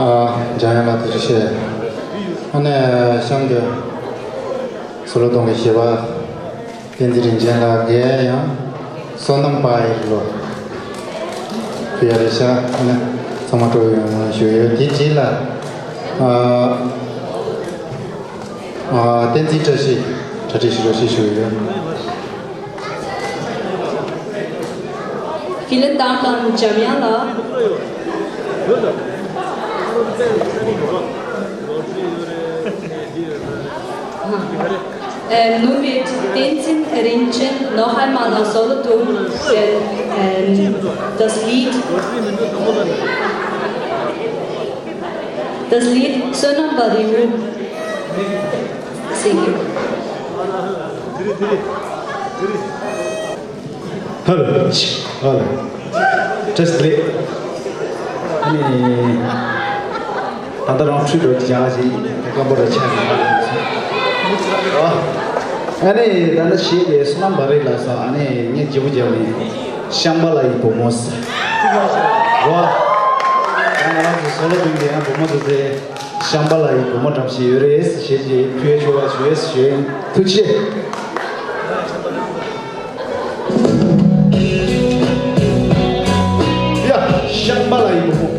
འཇམ་དབྱངས་ལགས་ཐུགས་རྗེ་ཆེ། ཨ་ནི་གཤམ་དུ་སོ་ལོ་གཏོང་གི་གཞས་པ་བསྟན་འཛིན་རིན་ཆེན་ལགས་ཀྱིས་ཡང་བསོད་ནམས་པ་ཡི་ལོ་ཕུལ་ཡ་རེད་ཤག་ཨ་ནི་ཚང་མ་སྤྲོ་ཡོང་ཞུ་ཡོད། དེ་རྗེས་ལ་ཨ་ཨ་བསྟན་འཛིན་བཀྲ་ཤིས་གྲ་སྒྲིག་ཞུ་རོགས་ཞེས་ཞུ་ཡོད། ཕི་ལན་དང་དང་འཇམ་དབྱངས་ལགས། ཨ། ཨེ། ནུབ་བེད་བསྟན་འཛིན་རིན་ཆེན་ནོ་ཧའི་མ་ལ་སོ་ལོ་ཏུང་ཨེ། ཨེ། Das Lied Das Lied Sonam Bariu singing. ཧ་ལོ། ཧ་ལོ། བཀྲ་ཤིས་བདེ་ལེགས། ཨ་ནི། ད་ལྟ་རང་འཁྲུལ་འགྲོ་གི་ཡང་ཞིག་སྐམ་པོ་ར་ཆགས་ནས། ཨ་ནི་ད་ལྟ་ཞིག་གི་བསོད་ནམས་བ་རེ་ལ་སོགས་ཨ་ནི་ངས་བརྗེ་པོ་བརྒྱབ་ནས་ཤམ་བྷ་ལ་ཡི་བུ་མོ་ཟེར། ཨ་ད་ང་རང་ཚོ་སོ་ལོ་ཏུང་གི་ཡང་བུ་མོ་དེ་ཚེ། ཤམ་བྷ་ལ་ཡི་བུ་མོ་འགྲམ་ཞིག་ཡོད་རེད་ཞེས་ཀྱི་ཕུལ་ཆོག་པ་ཞུ་ཡས་ཞུ་ཡིན། ཐུགས་རྗེ་ཆེ། ཡ། ཤམ་བྷ་ལ་ཡི་བུ་མོ།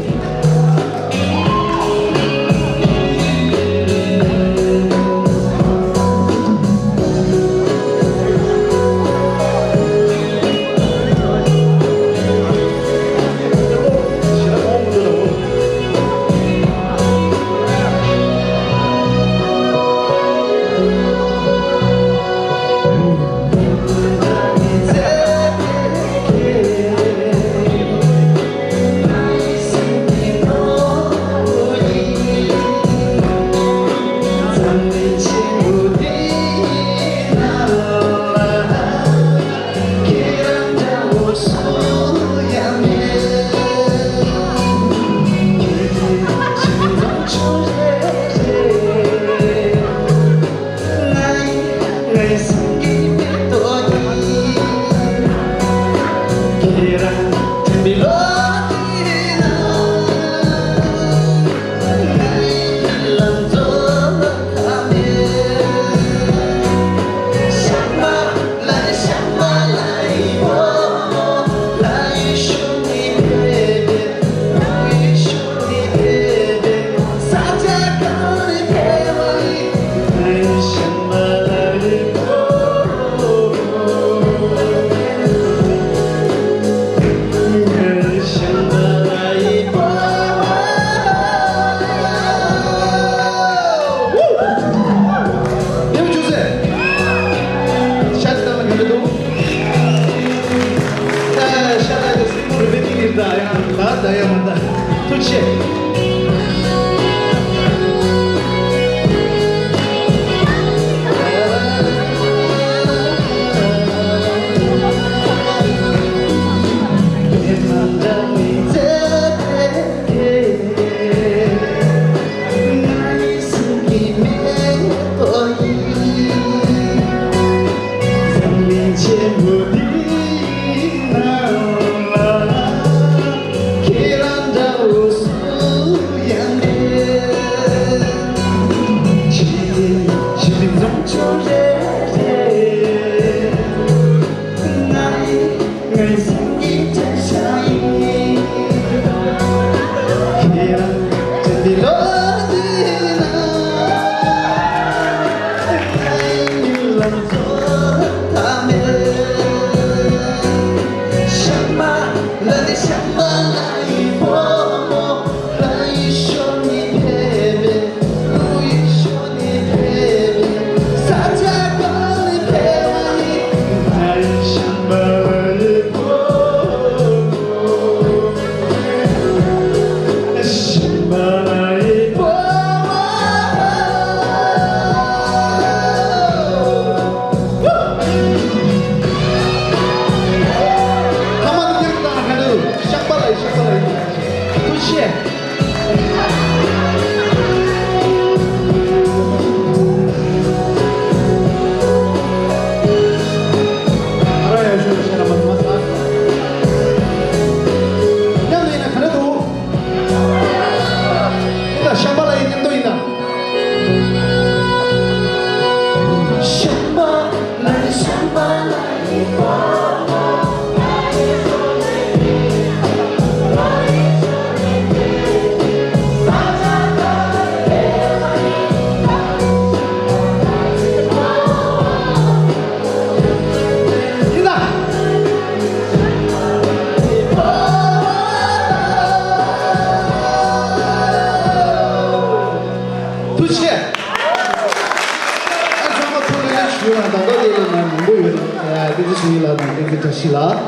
ནང་བསྟན་འཛིན་བཀྲ་ཤིས་ལགས།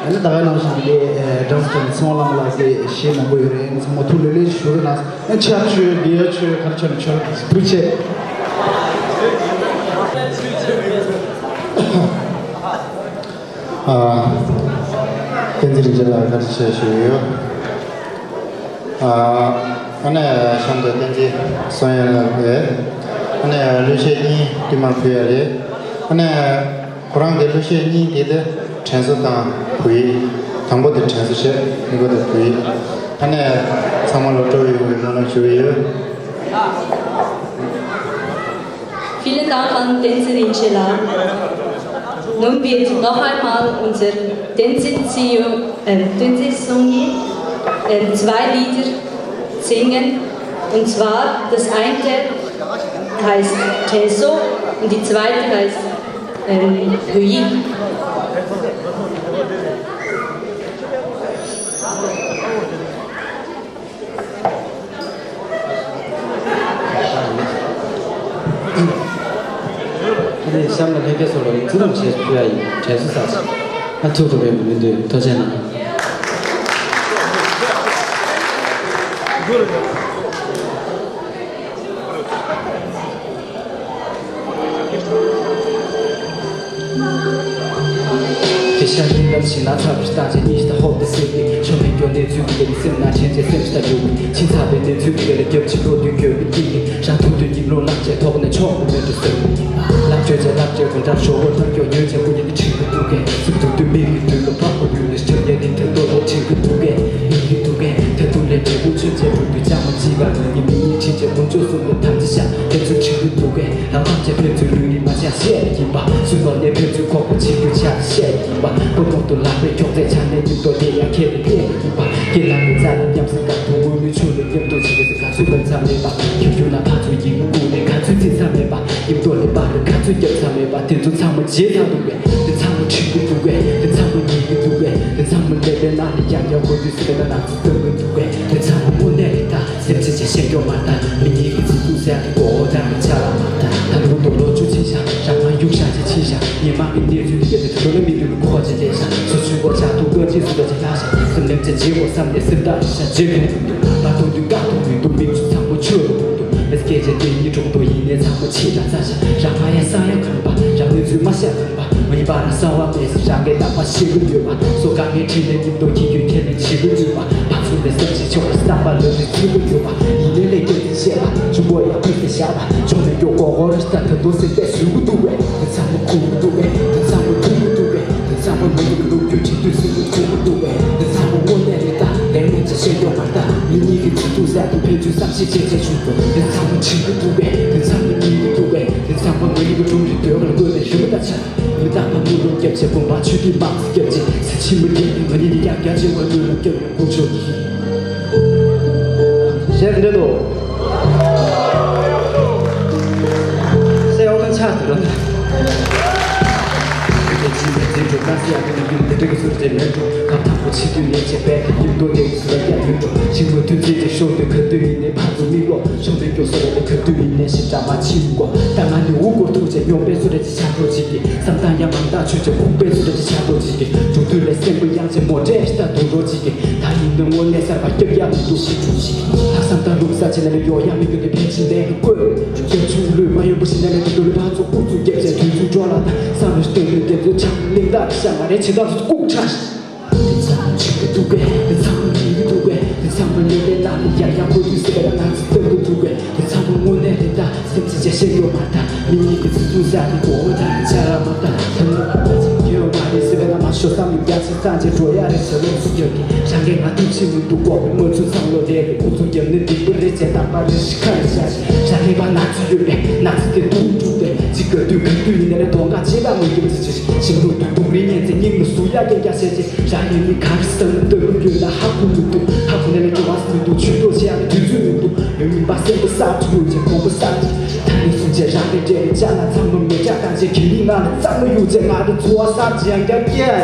ཨ་ནི་ད་ག་ནང་བཞིན་འདི་སྒྲ་གཅན་ཚེ་དབང་ལགས་ལ་དེ་གཞས་མང་པོ་ཡོད་རེད། ཚང་མ་ཐུགས་ལྷོད་ལྷོད་ཞུ་རོགས་གནང་། ཨ་ཕྱག་མཆོད་འདི་ཡ་མཆོད་ག་རེ་ཆོད་ན་ཆོད། ཐུགས་རྗེ་ཆེ། ཨ། བསྟན་འཛིན་རིན་ཆེན་ལགས་བཀའ་དྲིན་ཆེ་ཞུ་གི་ཡོད། ཨ་ནི་གཤམ་དུ་བསྟན་འཛིན་བསམ་ཡས་ལགས་རེད། ཨ་ནི་གླུ་གཞས་གཉིས་བསྟུད་མར་ཕུལ་ཡ་རེད། ཨ་ནི་ཁོ་རང་གི་གླུ་གཞས་གཉིས་དེ་དེ་དྲན་གསོ་དང་བོད་ཡིག། དང་པོ་དེ་དྲན་གསོ་བྱས། གཉིས་པ་དེ་བོད་ཡིག། ཨ་ནི་ཚང་མ་ལ་སྤྲོ་བོ་ཡོང་བའི་སྨོན་ལམ་ཞུ་གི་ཡོད། Vielen Dank an Tänzerin Schiller. Nun wird noch einmal unser Tänzenzio, äh, Tänzesong, äh, zwei Lieder singen. Und zwar das eine heißt Teso und die zweite heißt, ähm, Hui. ཨ་ནི་གཤམ་ལ་ལྷན་རྒྱས་ཚོ་ལ་འཛུམ་མདངས་བྱས་ཕུལ་ཡ་ཡིན། དྲན་གསོ་ས་ཆ། ཨ་ཐུག་ཐུག་རེད་མི་འདུག་ཐུགས་རྗེ་གནང་། དེ་ཤ་ཉིན་ལམ་ཞིག་ན་ཚ་བའི་རྟགས་ཅན་གཉིས་ཤི་ད་ཧོབ་ཏེ་སེམས་ཀྱི་ཆོ་མེད་སྐྱོ་གནས་ཚུལ་གྱི་ལས་སེམས་ན་ཆེན་ཆེ་སེམས་ཤི་ད་རྒྱུ་ཕྱིན་ཚ་བའི་གནས་ཚུལ་གྱི་ལས་རྒྱབ་ཕྱི་ལོ་དུས་འགྱོད་པའི་དཀྱིལ་གྱི་རང་ཐུག་དུས་ཉིན་ལོ་ལམ་བཅད་ཐོག་ནས་ཆོག་མི་མེད་དུ་སེམས་ལམ་བཅད་བྱས་ལམ་བཅད་དགོན་གྲྭར་ཞོགས་པ་ལྟར་སྐྱོ་ཉོན་བྱས་ཀུ་ཉིན་གྱི་ཁྲིད་གི་འདུག་གས་སེམས་ཐུག་དུས་མིག་གི་དུས་ལོ་ཕག་པ་ཡུལ་ནས་ཆབ་ཡས་ནི་ཐེ་ཏོ་ལོ་ཁྲིད་གི་འདུག་གས་ཡིན་གི་འདུག་གས་ཐེ་ཏོ་ལས་འབྲས་བུ་ཆོད་བྱས་འགྲོ་དུས་ཅང་མ་བརྗེད་ག་ལོ་ཡིན་མི་ཡིན་ཁྲིད་བྱས་དཀོན་མཆོག་གསུམ་ལ་དམ་བཅའ་བཞག་ཕན་ཚུན་ཁྲིད་གི་འདུག་གས། ལག་ཐམས་ཅད་ཕན་ཚུན་ལུས་རིགས་མ་ཆག་བཤད་ཡིན་པ། སུས་ནོར་ནས་ཕན་ཚུན་ཁོག་པ་ཕྱི་རྒྱུ་ཆགས་བཤད་ཡིན་པ། ཀུན་རྟོག་ཏུ་ལག་པས་འཁྱོག་ཚད་ཆ་ནས་མྱུར་དུ་དེ་ཡང་ཁྱེད་ལ་ཕན་ཡིན་པ། སྐྱེ་ལ་ནི་རྩ་ནས་ཉམས་སུ་དགའ་ཐུག་མུ་མུ་ཆུ་ལ་མཉམ་དུ་བྱེད་ཀྱི་ག་ཚོད་ཕན་ཚ་མེད་པ། ཁྱོད་རྒྱུ་ན་ཕ་ཚོད་ཡིན་གི་ཀུན་ནས་ག་ཚོད་བརྩི་ཚ་མེད་པ། ཡིན་མདོག་ལས་པ་རུ་ག་ཚོད་རྒྱབ་ཚ་མེད་པ། དེ་ཚོ་ཚང་མ་བརྗེད་ཚར་འདུག་གས། དེ་ཚང་མ་ཁྲིད་གི་འདུག་གས། དེ་ཚང་མ་ཉན་གི་འདུག་གས། དེ་ཚང་མ་ལས་པའི་ནང་ནས་ཡང་ཡང་འགོ་དུས་སི་པའི་ནང་ཚོ་སྟོན་གི་འདུག་གས། དེ་ཚང་མ་དངོས་གནས་རེད་ད། སེམས་ཅན་ཅེས་བཤད་སྐྱོ་མ་ལྟ། མི་ཉིད་ཀྱི་ཚིག་ཏུ་ཟེར་ཏེ་གོ་བོ་དང་མི་ཆ་ལ་མ་ལྟ། ད་ལུང་དུ་ལོ་བཅུ་ཕྱིན་ཤག་རང་མ་ཡུག་ཤག་ཅེས་ཕྱིན་ཤག་ཉི་མ་གི་གནས་ཚུལ་འདི་ག་དེ་ཚོ་ལ་མི་འདུག་ལུག་ཁོ་ཅེས་ལས་ཤག་སོ་ཆུ་གོ་ཆག་ཏུ་གོ་ཅེས་སུ་ད་ཅེས་ལ་ཤག་སེམས་ལེམ་ཅེས་བརྗེད་གོ་བསམ་ནས་སེམས་ཐག་རིང་ཤག་བརྗེད་གི་མི་འདུག་ད་དུང་དུས་བཀག་ཏུ་མི་འདུག་མིག་ཆུ་ཚང་པོ་ཆུ་རུ་འདུག་འདུག་མི་སྐད་ཅེས་དེ་ཉིད་གྲོང་དུ་ཡིན་ནས་ཚང་མ་ཕྱིས་ད་ཚ་ཤག་རང་མ་ཡ་ས་ཡ་གང་པ་རང་གནས་ཚུལ་མ་ཤག་གང་པ། མི་པར་གསང་བ་མེད་ཟེར་རང་གི་རྟག་པ་ཤེས་ཀྱི་ཡོད་པ། སོ་དཀའ་ངལ་འཕྲད་ནས་ཉིན་ཐོ་ཁྱི་ཁྱོད་ཁྱེད་ནས་བྱེད་ཀྱི་ཡོད་པ། ཕ་ཚུལ་ནས་སེམས་ཅན་ཆེ་བར་བསམ་པ་ལོས་རིག་ཚུལ་གྱི་ཡོད་པ། ཡིན་ནའི་ལས་སྐྱོན་དེ་བཤད་པ་ཆུ་བོ་ཡང་ཕུད་དེ་བཞག་པ། ཆོ་མེད་སྐྱོ་ཀོ་ཧོ་རི་ཤི་ད་ད་དུང་སེམས་པས་ཟུག་གི་འདུག་བས། དེ་ཚང་མ་ཁུག་གི་འདུག་བས། དེ་ཚང་མ་ཐུག་གི་འདུག་བས། དེ་ཚང་མ་མི་ཡི་ལུག་རྒྱུ་ཁྲིད་དུས་སེམས་པ་ཁུག་གི་འདུག་བས། དེ་ཚང་མ་དངོས་གནས་རེད་ད། ལས་མེད་ཅེས་བཤད་སྐྱོ་མ་ལྟ། མི་གཉིས་ཀྱི་ཚིག་ཏུ་ཟད་དུ་ཕན་ཚུན་བསམ་ཤེས་བྱེད་ཅེས་ཞུ་དགོས། དེ་ཚང་མ་ཁྲིད་གི་འདུག་བས། དེ་ཚང་མ་ཉན་གི་འདུག་བས། དེ་ཚང་མ་མི་ཡི་ལུག་སྒྲུང་རེད་འདོད་པར་དགོས་པའི་རི་མོ་ལྟ་ཆ། མི་རྟག་པ་དངུལ་ལོར་བརྒྱབ་བྱས་དགོན་པ་ཆོས་སྡེ་དམག་རྩིས་བརྒྱབ་བྱས་སེ་ཕྱི་མི་རྒན་པའི་མ་ཉེས་ནི་ཀྱང་རྒྱ་ཆེ་བ་དངུལ་ལོར་བརྒྱབ་ཡོད་དགོངས་ཆོག་གི། གཞས་འདི་འདྲ་འདུག་སེ་ཡོང་ཐང་ཆགས་ཟིན་རོ། དེ་ཕྱིན་པའི་འཛིན་གྲོགས་ཀ་སི་ཡ་དེ་ནི་རྒྱུན་དེ་འདྲ་གི་ཚུལ་དེ་མེད་འགྲོ། ཁ་ཐག་པོ་ཕྱི་དུས་ནས་བྱེད་པའི་གི་ཡིག་མདོ་དེ་གི་ཚུལ་ལ་རྒྱ་ཡོད་འགྲོ། ཤིང་མོ་དུས་ཚོད་དེ་ཤོར་དུས་ག་དུས་ཡིན་ནའི་ཕར་ཚུར་མིག་ལོག་ཆོ་མེད་སྐྱོ་སོ་རེ་ག་དུས་ཡིན་ནའི་ཞིབ་ཕྲ་མ་ཕྱིན་གོ། ད་ང་ནི་འུ་སྐོར་ཐུག་བྱས་སྙོམས་པའི་སུ་རེ་ཅི་ཆགས་འགྲོ་ཅིག་གི། བསམ་སྟངས་ཡང་མང་དག་ཆོས་ཅན་ཕུག་པའི་སུ་རེ་ཅི་ཆགས་འགྲོ་ཅིག་གི། འགྲོ་དུས་ལས་སེམས་པ་ཡང་ཅི་མོ་འདྲེས་ཤི་ད་དུང་འགྲོ་ཅིག་གི། ད་ཡིན་ན་དངོས་གནས་གསར་པ་སྐྱབས་ཡ་མི་འདུག་ཤི་འགྲོ་ཅིག་གི། ལྷག་བསམ་དང་ལུག་ས་ཆེ་ན་ལས་ཡོ་ཡ་མི་འགྱུར་ཏེ་ཕན་ཕྱིན་ལས་ཀྱི་བཀོད། སྐྱབས་ཆུང་ལུས་མ་ཡོན་པོ་ཞིག་ན་ལས་དུ་འགྲོ་ལུས་ཕ་ཚོ་ཨུ་ཚུགས་རྒྱབ་བྱས་དུས་ཚོད་འགྲོ་ལ་ད་བསམ་བློ་ཞིག་སྟོན་ལུས་རྒྱབ་ཚོད་ཆགས་གླེང་དག་ཤ་ང་རེ་ཆེ་དག་ཚོ་ལྐུགས་ཁྲ་ཤི། དེ་ཚང་མ་འཆི་གི་འདུག་གས། དེ་ཚང་མ་ཉལ་གི་འདུག་གས། དེ་ཚང་མ་ལས་ལས་ལ་ལས་ཡར་ཡར་འགྲོ་དུས་སེ་བས་ལ་ང་ཚོ་སྟོན་གི་འདུག་གས། དེ་ཚང་མ་དངོས་གནས་རེད་ད། སེམས་ཅན་ཅེས་བཤད་ཡོད་མ་ད། མི་གཉིས་ཀྱི་ཚིག་ཏུ་ཟ་དེ་གོ་བོ་ད་ཆ་ལ་མ་ད། ཐ་ན་ང་ཚོ་ཉལ་ཡོད་མ་རེད་སེ་བས་ལ་མ་ཤོ་བསམ་མི་རྒྱ་ཆེ་སང་ཅེ་འགྲོ་ཡ་རེད་ཟེར་ལོག་སུ་རྒྱག་གི། རང་གིས་ང་ཐུག་ཕྱིན་མི་འདུག་གོ་བའི་མ་ཚུགས་ཚང་ལོ་རེད་རེད། ཨུ་ཚུགས་རྒྱབ་ནི་འདི་པུ་རེད་ཅེ་ད་པ་རེ་ཞིག་ཁ་རེ་ཤ་ཞིག་རང་གིས་པ་ན་ཚུགས་ཡོད་པས་ན་ཚུགས་དེ་འདུག་འདུག་དེ་ཅི་ག་དུས་ག་དུས་ཡིན་ན་རེད་དོ་ང་ཆེ་ད་མི་རྒྱབ་ཚེ་ཆེ་ཞིག་ལུག་ཏུ་འདུག་རེ་ཉན་ཚེ་སྙིང་ལ་སུ་ཡ་སྐད་རྒྱག་བཤད་ཅེས། རང་ཡིན་མིན་ག་རེ་བསམ་ན་ལྟོས་ལོ་ཡོད་ན་ཧ་གོ་མི་འདུག་ཧ་གོ་ནས་ལས་འགྲོ་བ་སུ་འདུག་ཆུ་ཐོག་བཤད་ཡ་ལ་དུས་ཚོད་མི་འདུག་ཡོད་མིན་པ་སེམས་པ་གསར་དུ་ཡོད་ཅེས་ཁོང་པ་གསར་དུ་ད་ནས་བཟུང་བྱས་རང་གི་འབྲས་བུ་ཅག་ལ་ཚང་མ་མེ་ལྕགས་བཏང་བྱས་གལ་ལི་ང་ལ་གཙང་མ་གཡུག་བྱས་ང་ལ་འཚོ་བ་གསར་ཅིག་ཡང་བསྐྱར་སྐྱེ།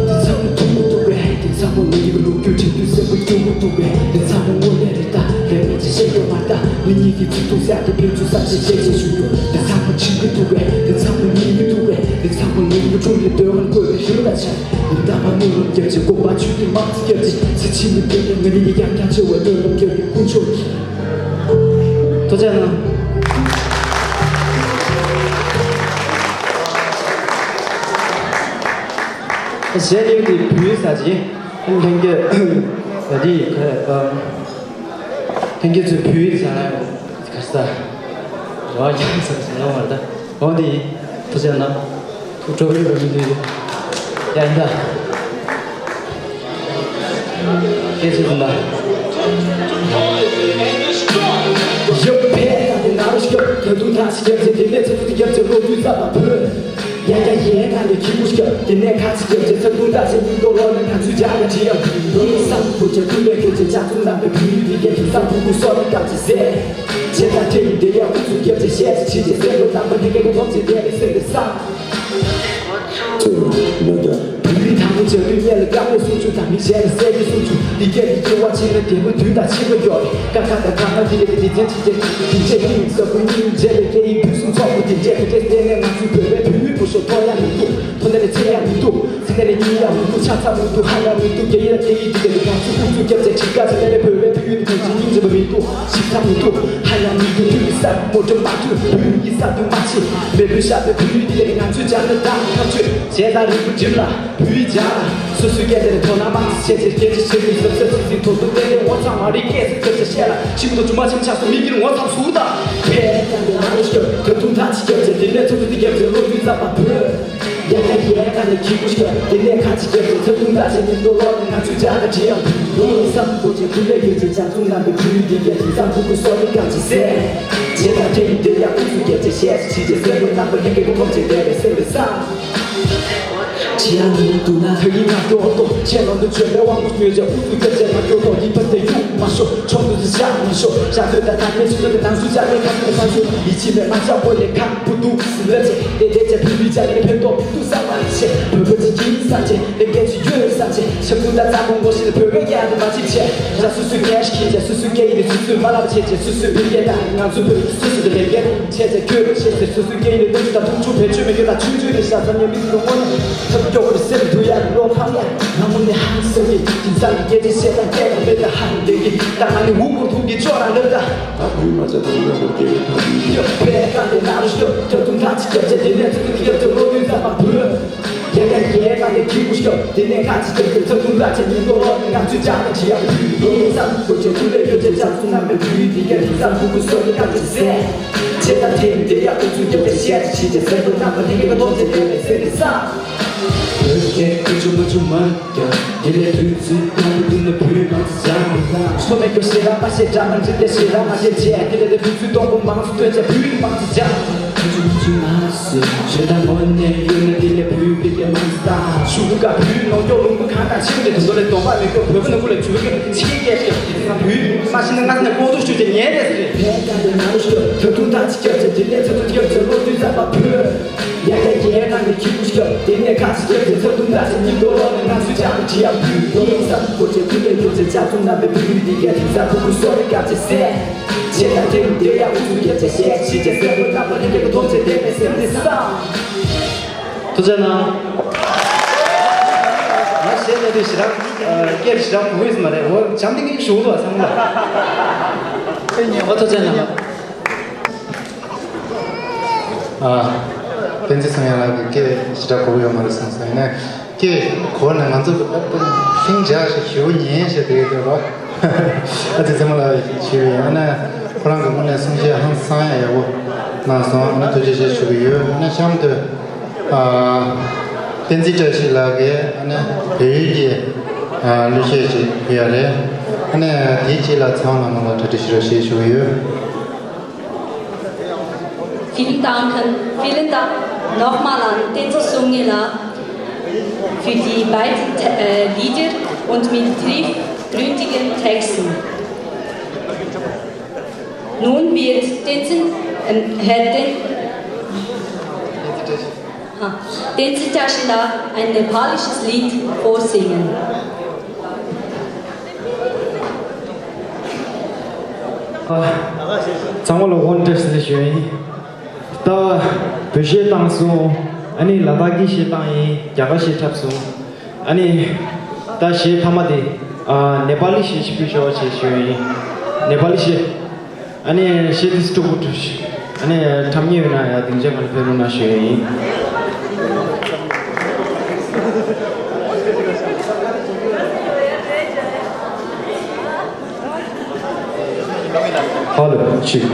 དེ་ཚང་མ་ཐུག་མི་འདུག་གས། དེ་ཚང་མ་ངའི་ལུག་རྒྱུ་ཁྲིད་དུས་སེམས་པ་སྐྱོ་མི་འདུག་གས། དེ་ཚང་མ་དངོས་གནས་རེད་ད། ལས་མེད་ཅེས་བཤད་ཡོད་མ་ད། མི་གཉིས་ཀྱི་ཚིག་ཏུ་ཟ་དེ་ཕན་ཚུན་བསམ་ཤེས་བྱེད་ཅེས་ཞུ་རྒྱུ། དེ་ཚང་མ་འཆི་གི་འདུག་གས། དེ་ཚང་མ་ཉལ་གི་འདུག་གས། དེ་ཚང་མ་ངའི་ལུག་ཁྲོམ་གྱི་སྡོད་ སྐྱབས་རྗེ་དགོན་པ་ཆོས་ཀྱི་དམག་སྐྱབས་རྗེ་ཚེ་ཕྱི་མའི་དུས་ལ་ང་ནི་ཡང་ཡང་ཆེ་བའི་སྨོན་ལམ་སྐྱབས་རྗེ་དཀོན་མཆོག་གིས། ཐུགས་རྗེ་གནང་། གཞས་གླེང་དེ་བོད་ཡིག་ས་ཅིག་ལྷན་རྒྱས་ད་དེ་ཡིན་ཁ་རེད། ལྷན་རྒྱས་ཚོས་བོད་ཡིག་སྦྱང་ཡག་ག་ས་རེ་བ་རྒྱག་ས་ཟེར་ལབ་པ་རེད། འོ་དེ་ཡིན། ཐུགས་རྗེ་གནང་། ཐུགས་སྤྲོ་པོའི་རང་མི་འདུག་ཡ་ཡིན་ད། སྐད་ཆ་དུ་ན། ཡབ་ཕེ་ད་དེ་ན་རུ་སྐྱབས་ད་དུང་ད་སྐྱབས་ཚེ་དེ་ནས་ཚེ་ཚེ་སྐྱབས་ཚེ་ལོ་དུས་ཙམ་པ་བོད། ཡ་ཡ་ཡེ་ང་ནི་ཁྱི་མོ་སྐྱབས་དེ་ནས་ཁ་ཚེ་སྐྱབས་ཚེ་ཚེ་དུང་ད་ཚེ་མི་འདོ་ལོ་ནས་ང་ཚུ་ཇག་ག་བྲིས་ཡབ་ཡེ་བསམ་བུ་ཆེ་ཐུག་པའི་ཁྱོད་ཚེ་ལྕགས་ཚུམ་ནང་པའི་བུ་ཡུལ་དེ་གས་དེང་སང་བུ་གུ་སོ་དེ་སྐབས་ཀྱི་ཟས། ཆེ་ད་ཁྱེད་ཡིན་དེ་ཡ་ཁུ་ཚུར་སྐྱབས་ཚེ་བཤད་ཚེ་ཕྱི་ཚེ་སེམས་ལོ་དམ་པ་ནི་སྐད་གོ་ཐོབ་ཚེ་བསྡད་པའི་སེམས་པའི་བསམ། བོད་རིགས་དང་པོ་བྱ་དུས་སྔོན་ལ་བཀའ་མོལ་གསུང་ཆུ་དང་མི་གཞན་ལ་གསལ་གྱི་གསུང་ཆུ་འདི་སྐད་ཀྱི་སྐྱེ་བ་ཕྱི་ལ་བདེ་མོ་དུས་དང་ཕྱི་མ་མགྱོགས་རེད། ཀ་ཁ་དང་ཁ་ཁ་འདི་ལས་འདི་བྱེད་ཅི་བྱེད་འདི་བྱེད་ཀྱི་ཡིན་ས་ཀུན་གཉིས་མཇལ་བའི་སྐད་ཡིག་ཕུན་སུམ་ཚོགས་པོ་འདི་འདྲས་ག་འདྲས་བལྟས་ནས་ང་ཚོའི་བོད་པའི་བོད་ཡིག་བུ་ཤོ་ཐོག་ཡང་མི་འདུག་ཐོག་ནས་ལས་ཚེ་ཡང་མི་འདུག་ཚེ་ནས་ལས་གཉིས་ཡང་མི་འདུག་ཆ་ཚང་མི་འདུག་ཧ་ཡང་མི་འདུག་རྒྱ་ཡིག་ལ་སྐད་ཡིག་འདི་ལས་ང་ཚོ་ཨུ་ཚུགས་རྒྱབ་བྱས་གཅིག་དགའ་ཚེ་ནས་ལས་བོད་པའི་བོད་ཡིག་འདི་དོན་ཆེན་སྙིང་རྗེ་པོ་མི་འདུག་ཞིབ་ཚགས་མི་འདུག་ཧ་ཡང་མི་འདུག་དུས་ཀྱི་ས་མོ་འགྲོ་མ་ཐུབ་བོད་ཡིག་ས་དུ་མ་ཆེ་མེ་བོད་ཤ་བའི་བོད་ཡིག་འདི་ལས་ང་ཚོའི་ལྗང་ནས་བདག་ཐག་ཆོད་བྱས་ད་རིང་པོ་འགྲིམ་ལ། བོད་ཡིག་སྦྱང་ལ། སོ་སོའི་སྐད་དེར་དོ་སྣང་མང་ཙམ་བྱས་ཏེ་སྐད་ཆ་བཤད་དུས་གཟབ་གཟབ་བྱེད་ཟིན་ཐོག་ཏུ་བསྟན་ཏེ་ངོ་ཚ་མ་རེད་སྐད་ཟེར་སྐད་ཆ་བཤད་ལ་ཤིང་ཏོག་ཆུང་མ་ཆེམ་ཆགས་སོང་མི་དཀྱིལ་ངོ་ཚ་ཟུག་དང་། ཕེ་ད་དུང་ད་ཅི་སྐྱབས་ཚེ་དེ་ནས་ཚུར་ཚུར་དེ་སྐྱབས་ཚེ་བློ་མཐུན་རྩམ་པ་བོད། ཡ་ཡ་ཡའི་ཁ་ནས་ཁྱི་ཀུ་སྐྱབས་དེ་ནས་ཁ་ཅི་སྐྱབས་ཚེ་ཚུར་དུང་ད་ཅི་ཉིན་ཏོ་ལོག་ནས་ང་ཚོའི་ཇག་ག་བྲིས་ཡང་བུ་ཡིན་བསམ་དགོས་ཅེས་བུ་ལས་ཡོད་ཅེས་ཇག་ཚུང་རྣམ་པའི་བུ་ཡིན་དེ་སྐྱབས་ཚེ་བསམ་དགོས་ཀུ་སོ་ནི་སྐབས་ཅི་ཟེར། ཇེ་ད་དེ་ཡིན་དེ་ཡ་ཀུ་ཚུ་སྐྱབས་ཚེ་བཤད་ཅི་ཅེས་སེམས་པའི་རྣམ་པ་ཡི་གེ་ཀུ་ཐོབ་ཅེས་བསྡད་པའི་སེམས་པའི་བསམ། ཆེ་ཡང་མི་འདུག་ན་ད་ཡིན་ང་ཏོག་ཏོག་ཆེ་ལོང་དུ་བྱོན་པའི་དབང་པོ་སྐྱོད་ཅེས་ཨུ་ཚུགས་སྐྱབས་ཚེ་མ་སྐྱོ་ཏོག་ཡིན་པ་དེ་གཡུག་མ་ཤོག་ཆོག་ཏུ་དེ་བཞག་མ་ཤོག་བཞག་འདོད་ད་ད་ངས་ཆུ་ཚོད་དེ་ནང་སུ་བཞག་པའི་ཁ་ཚོད་ཁ་ཚོད་ཡིད་ཆེས་མེད་མ་བཞག་པོ་ལས་ཁ་བུ་འདུག་སི་ལ་ཆེ་དེ་དེ་ཆེ་བུ་བི་ཆ་ལས་ཕན་ཐོགས་མི་འདུག་བསམ་པ་ཆེ་བོད་པ་ཅིག་ཡིན་བསམ་ཆེ་ལས་སྐད་ཅིག་ཡོད་བསམ་ཆེ་ཆེ་བུ་ད་རྩ་མོ་ངོ་ཤེས་ལ་བོད་པའི་རྒྱ་དེ་མ་ཅིག་ཆེ་ར་སུ་སུ་སྐད་ཤིག་ཆེ་སུ་སུ་སྐད་ཡིན་ལས་སུ་སུ་མ་ལབ་ཆེ་ཆེ་སུ་སུ་བོད་རྒྱ་དང་ང་ཚོ་བོད་སུ་སུ་དེ་ལས་སྐད་ཆེ་ཆེ་ཁྱོད་ཆེ་ཆེ་སུ་སུ་སྐད་ཡིན་ལས་ལོ་ཆུ་དང་ཐུང་ཆུ་བེད་སྤྱོད་མི་ཁྱོད་དང་ཆུང་ཆུང་ལས་ཤ་ཚ་ཉེ་མི་ཚོ་ངོ་ནས་ཐབས་སྐྱོ་བོར་སེམས་འདུ་ཡ་ལོ་ཕམ་ཡ་ང་མོ་ནས་ཧང་སེ་གི་དེང་སང་གི་སྐད་ཆ་བཤད་དང་སྐད་དང་མེད་ད་ཧང་ལས་གི་ད་ང་ནི་འུ་གུར་ཐུག་གི་ཅོ་རང་ལབ་ད། ད་བུའི་མ་ཆ་དང་མཉམ་པོ་སྐྱེ་བའི་ཐབས་ཡིན། ཡོད་པའི་ཀ་ནས་ན་རུ་སྐྱོ་ད་དུང་ཐག་ཅིག་སྐྱབས་ཆེ་དེ་ནས་ཚུར་དུ་སྐྱབས་ཆེ་བློ་མཐུན་རྩམ་པ་བུ། ཡ་ཡ་ཡའི་ཀ་ནས་ཁྱི་ཀུ་སྐྱོ་དེ་ནས་ཁ་ཅིག་སྐྱབས་ཆེ་ཚུར་དུ་ལ་ཆེ་ཉིན་ཏོ་ལོག་ནས་ང་ཚོའི་ཇག་ནས་བྲིས་ཡག་བུ་ཡིན་བསམ་དགོས་ཆེ་ཐུག་ལས་ཡོད་ཆེ་ཇག་ཚུ་རྣམ་པའི་བུ་ཡུལ་དེ་ག་དེང་སང་བུ་གུ་སོ་ནི་ཀ་ཅིག་ཟེར། ཆེ་ད་དེ་ཡིན་དེ་ཡག་ཁོ་ཚུ་སྐྱབས་ཆེ་བཤད་ཅིག་བྱེད་ཆེ་ཟེར་དུ་རྣམ་པ་དེ་ག་ག་ཐོབ་ཆེ་དེ་ལས་ཟེར་ནས་བསམ། བོད་སྐད་ཀུ་ཆུ་མ་ཆུ་མ། དེ་ལས་དུས་ཚོད་སྟོང་པོ་དུས་ནས་བུའི་མང་ཚོ་སྦྱངས། སོ་མེད་པའི་ཤེས་རབ་མ་ཤེས་འདྲ་མ་འདྲི་སྟེ་ཤེས་རབ་མ་ཤེས་བྱས། དེ་ལས་དུས་ཚོད་སྟོང་པོ་མང་ཚོ་སྟོན་བྱས་བུའི་མང་ཚོ་སྦྱངས། ཁྱོད་ཚོ་ང་ཚོས་ཆོས་དང་ངོ་ནས་ཡོད་ན་དེ་ལས་བུའི་བི་སྐད་མང་ཚོ་དང་ཤུགས་དགའ་བུའི་ནོར་སྐྱོག་ལུང་པ་གང་དང་ཕྱིན་ཏེ་དེ་ཚོ་ལས་སྡོམ་པ་མི་སྐྱོ་བོད་པ་ནང་ཁུལ་ལ་བྱུས་སྐད་ཕྱི་སྐད་སྐད་ཀྱི་དེ་ཚང་བུའི་མ་ཤེས་ན་ང་ཚོ་ནས་ལྐོག་གཏོར་ཞུས་ཏེ་ཉན་རེད་ཟེར། ད་དུང་ད་ཅི་སྐྱབས་ཆེ་དེ་ནས་ཚ་དུ་སྐྱབས་ཆེ་བློ་མཐུན་རྩམ་པ་བུ། ཡ་ཡ་ཡའི་ནང་ནས་ཁྱི་ཀུ་སྐྱོ་དེ་ནས་ཁ་ཅིག་སྐྱོ་དེ་ཚོ་དུང་ད་ཅི་ཉིན་ཏོ་ལོག་ནས་ང་ཚོའི་ཇག་ཏུ་བྲིས་ཡག་བུ་ཡིན་བསམ་དགོས་ཆེ་དུས་ལས་ཡོད་ཆེ་ཇག་ཚུང་རྣམ་པའི་བུ་ཡུལ་འདི་གས་དེང་སང་བུ་གུ་སོ་རེ་སྐབས་ཆེ་ཟེར། ཆེ་ད་དེ་རུ་དེ་ཡག་ཨུ་ཚུགས་རྒྱབ་ཆེ་བཤད་ཅི་ཆེ་སེམས་པོ་རྣམ་པ་ལྷན་རྒྱས་ཀྱི་ཐོབ་ཆེ་བསྡད་པའི་སེམས་ནི་བསམ། ཐུགས་རྗེ་གནང་། ང་གཞས་ལས་དུས་ཞེ་དྲག་སྐད་ཞེ་དྲག་གོ་གི་མ་རེད། འོ་འཇམ་ཐིང་ཐིང་ཞུ་འདུག་བསམ་ལ། འོ་ཐུགས་རྗེ་གནང་། ཨ། བསྟན་འཛིན་ཚངས་དབྱངས་ལགས་ཀྱིས་སྐད་ཞེ་དྲག་གོ་གི་ཡོད་མ་རེད་བསམ་སོང་། ཡིན་ནའི་སྐད་གོ་ནས་ང་ཚོ་ལྷིང་འཇགས་ཤིག་ཞུ་ཉན་ཞེས་དེ་ཡོད་པ། ཨ་ཙི་ཚེ་མོ་ལགས་ཞུ་ཡིན་ན་ཁོ་རང་གི་དངོས་གནས་གསུང་བཤད་ཧང་སང་ཡག་ཡག་པོ་གནང་སོང་། ཨ་ནི་ཐུགས་རྗེ་ཆེ་ཞུ་གི་ཡོད། ཨ་ནི་གཤམ་དུ་ཨ་བསྟན་འཛིན་བཀྲ་ཤིས་ལགས་ཀྱིས་ཨ་ནི་བོད་ཡིག་གི་ཨ་གླུ་གཞས་ཅིག་ཕུལ་ཡ་རེད། ཨ་ནི་དེའི་རྗེས་ལ་ཚེ་དབང་ལགས་ནང་ལ་གྲ་སྒྲིག་ཞུ་རོགས་ཞེས་ཞུ་གི་ཡོད། Vielen Dank, vielen Dank nochmal an Tenzin Sungni für die beiden Te- äh, Lieder und mit tiefgründigen Texten. Nun wird Tenzin, ähm, Herr Ten- Ha, Tenzin Tashi Lal ein nepalisches Lied vorsingen. ཚང་མ་ལ་དབུ་འདྲེན་ཞུ་ཡིན། ད་བོད་གཞས་བཏང་སོང་། ཨ་ནི་ལ་དྭགས་ཀྱི་གཞས་བཏང་ཡིན། རྒྱ་གར་གཞས་འཁྲབ་སོང་། ཨ་ནི་ད་གཞས་མཐའ་མ་དེ་ཨ་ནེ་པ་ལི་གཞས་ཞིག་ཕུལ་ཆོག་ཅེས་ཞུ་ཡ་ཡིན། ནེ་པ་ལི་གཞས། ཨ་ནི་གཞས་དེ་སྤྲོ་པོ་འདུག་ཨ་ནི་འཁྲབ་མཁན་ཡོད་ན་ཡ་སྡིངས་ཆ་སྒང་ལ་ཕེབས་རོགས་གནང་ཞུ་ཡ་ཡིན། ཧ་ལོ་ཆི།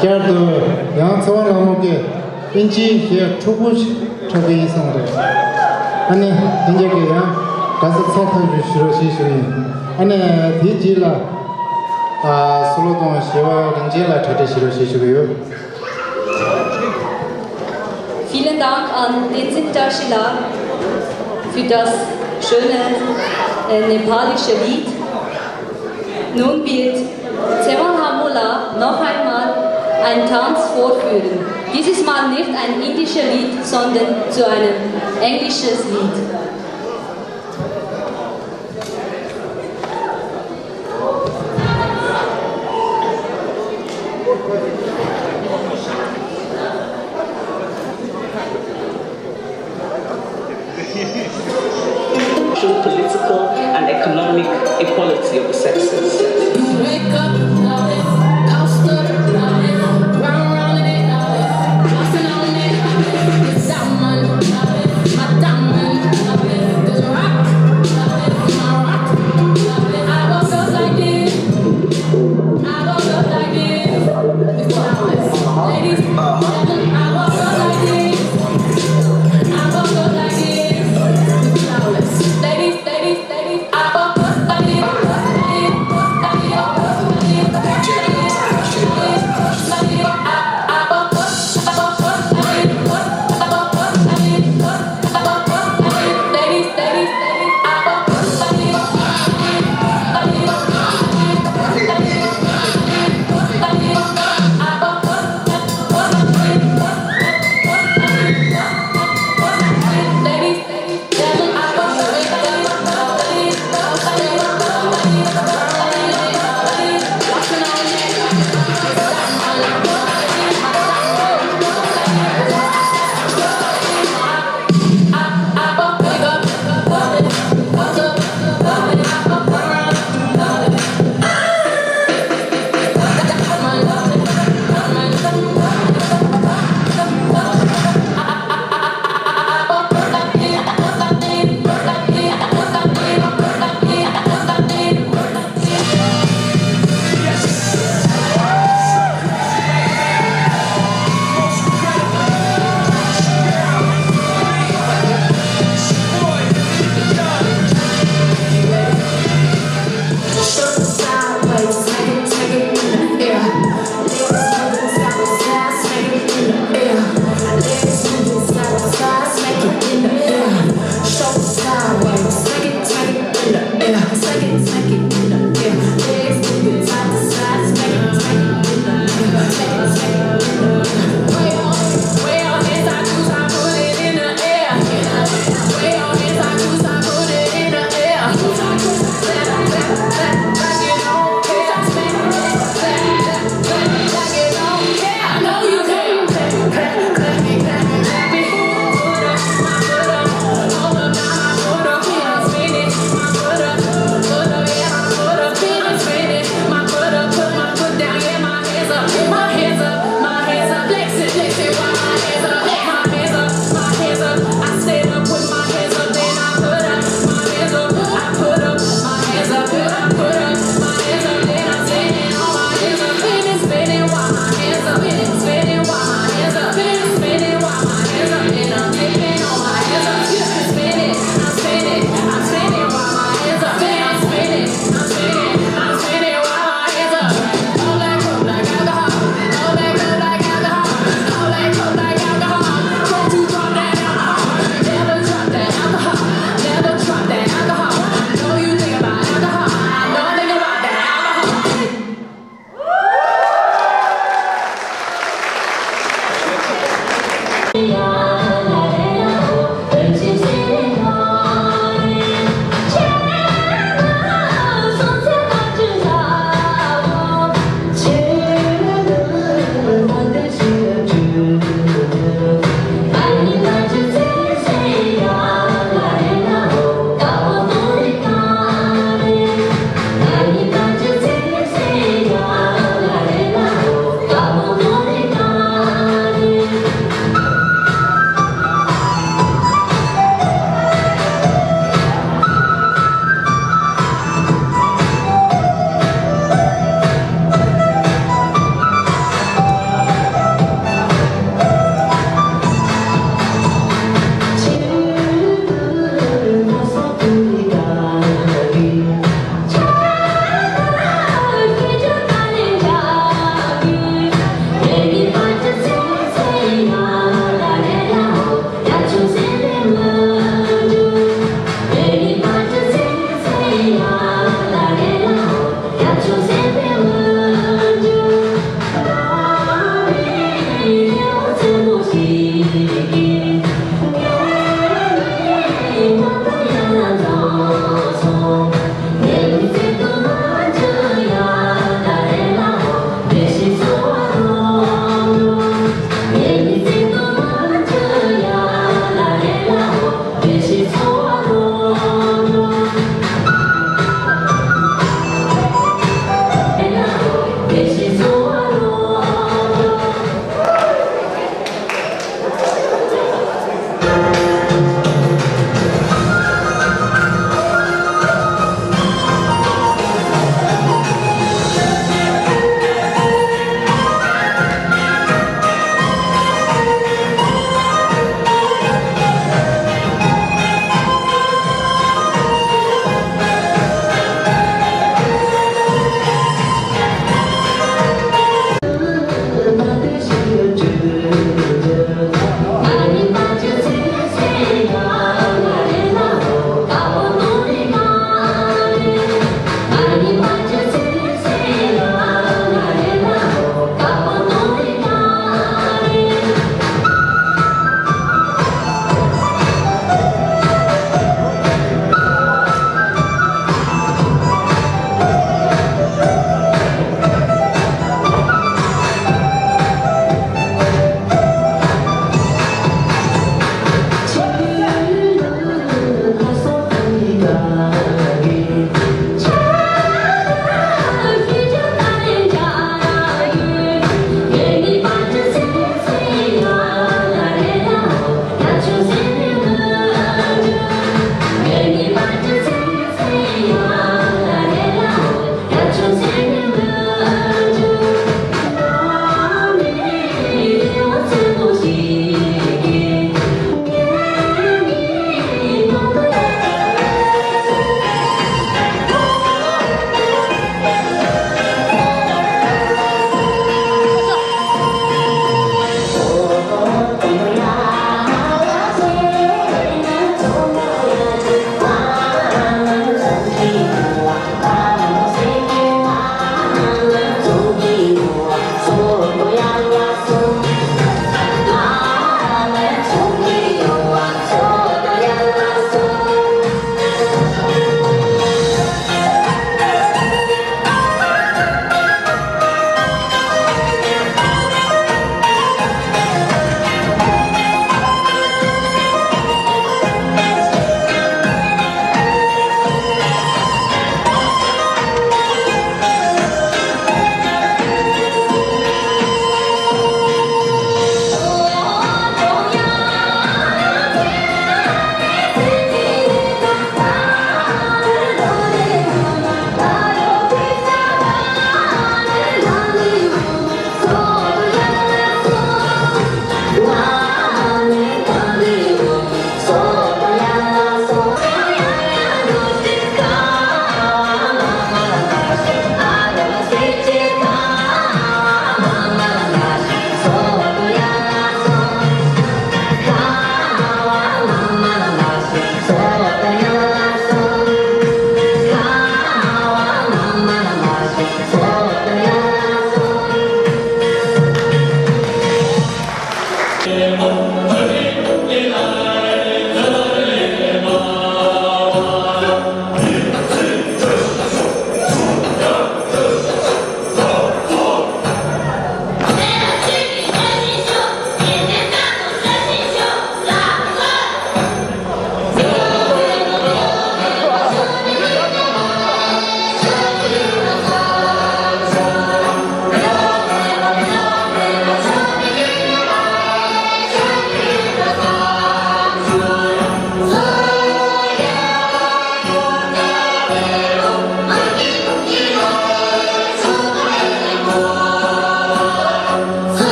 བསྐྱར་དུ་ཡང་ཚེ་དབང་ལྷ་མོ་གིས་དབྱིན་ཇིའི་གཞས་འཁྲུག་པོ་ཞིག་འཁྲབ་གི་ཡིན་གསུངས་རེད། ཨ་ནི་དེ་འདྲ་གི་ཡང་དགའ་ས་ཚད་ཐག་ཆོད་ཞུ་རོགས་ཞེས་ཞུ་ཡིན། ཨ་ནི་དེའི་རྗེས་ལ་ཨ་སོ་ལོ་དང་ཞི་བ་རིན་ཆེན་ལ་གྲ་སྒྲིག་ཞུ་རོགས་ཞེས་ཞུ་གི་ཡོད། Vielen Dank an Tenzin Tashila für das schöne äh, nepalische Lied. Nun wird Tsewan Hamula noch einmal einen Tanz vorführen. Dieses Mal nicht ein indisches Lied, sondern zu einem englisches Lied. Political and economic equality of the sexes. You wake up, love it, coaster, love it, round, round in it, love it, bouncing on it, love it, it's diamond, love it, my diamond, love it.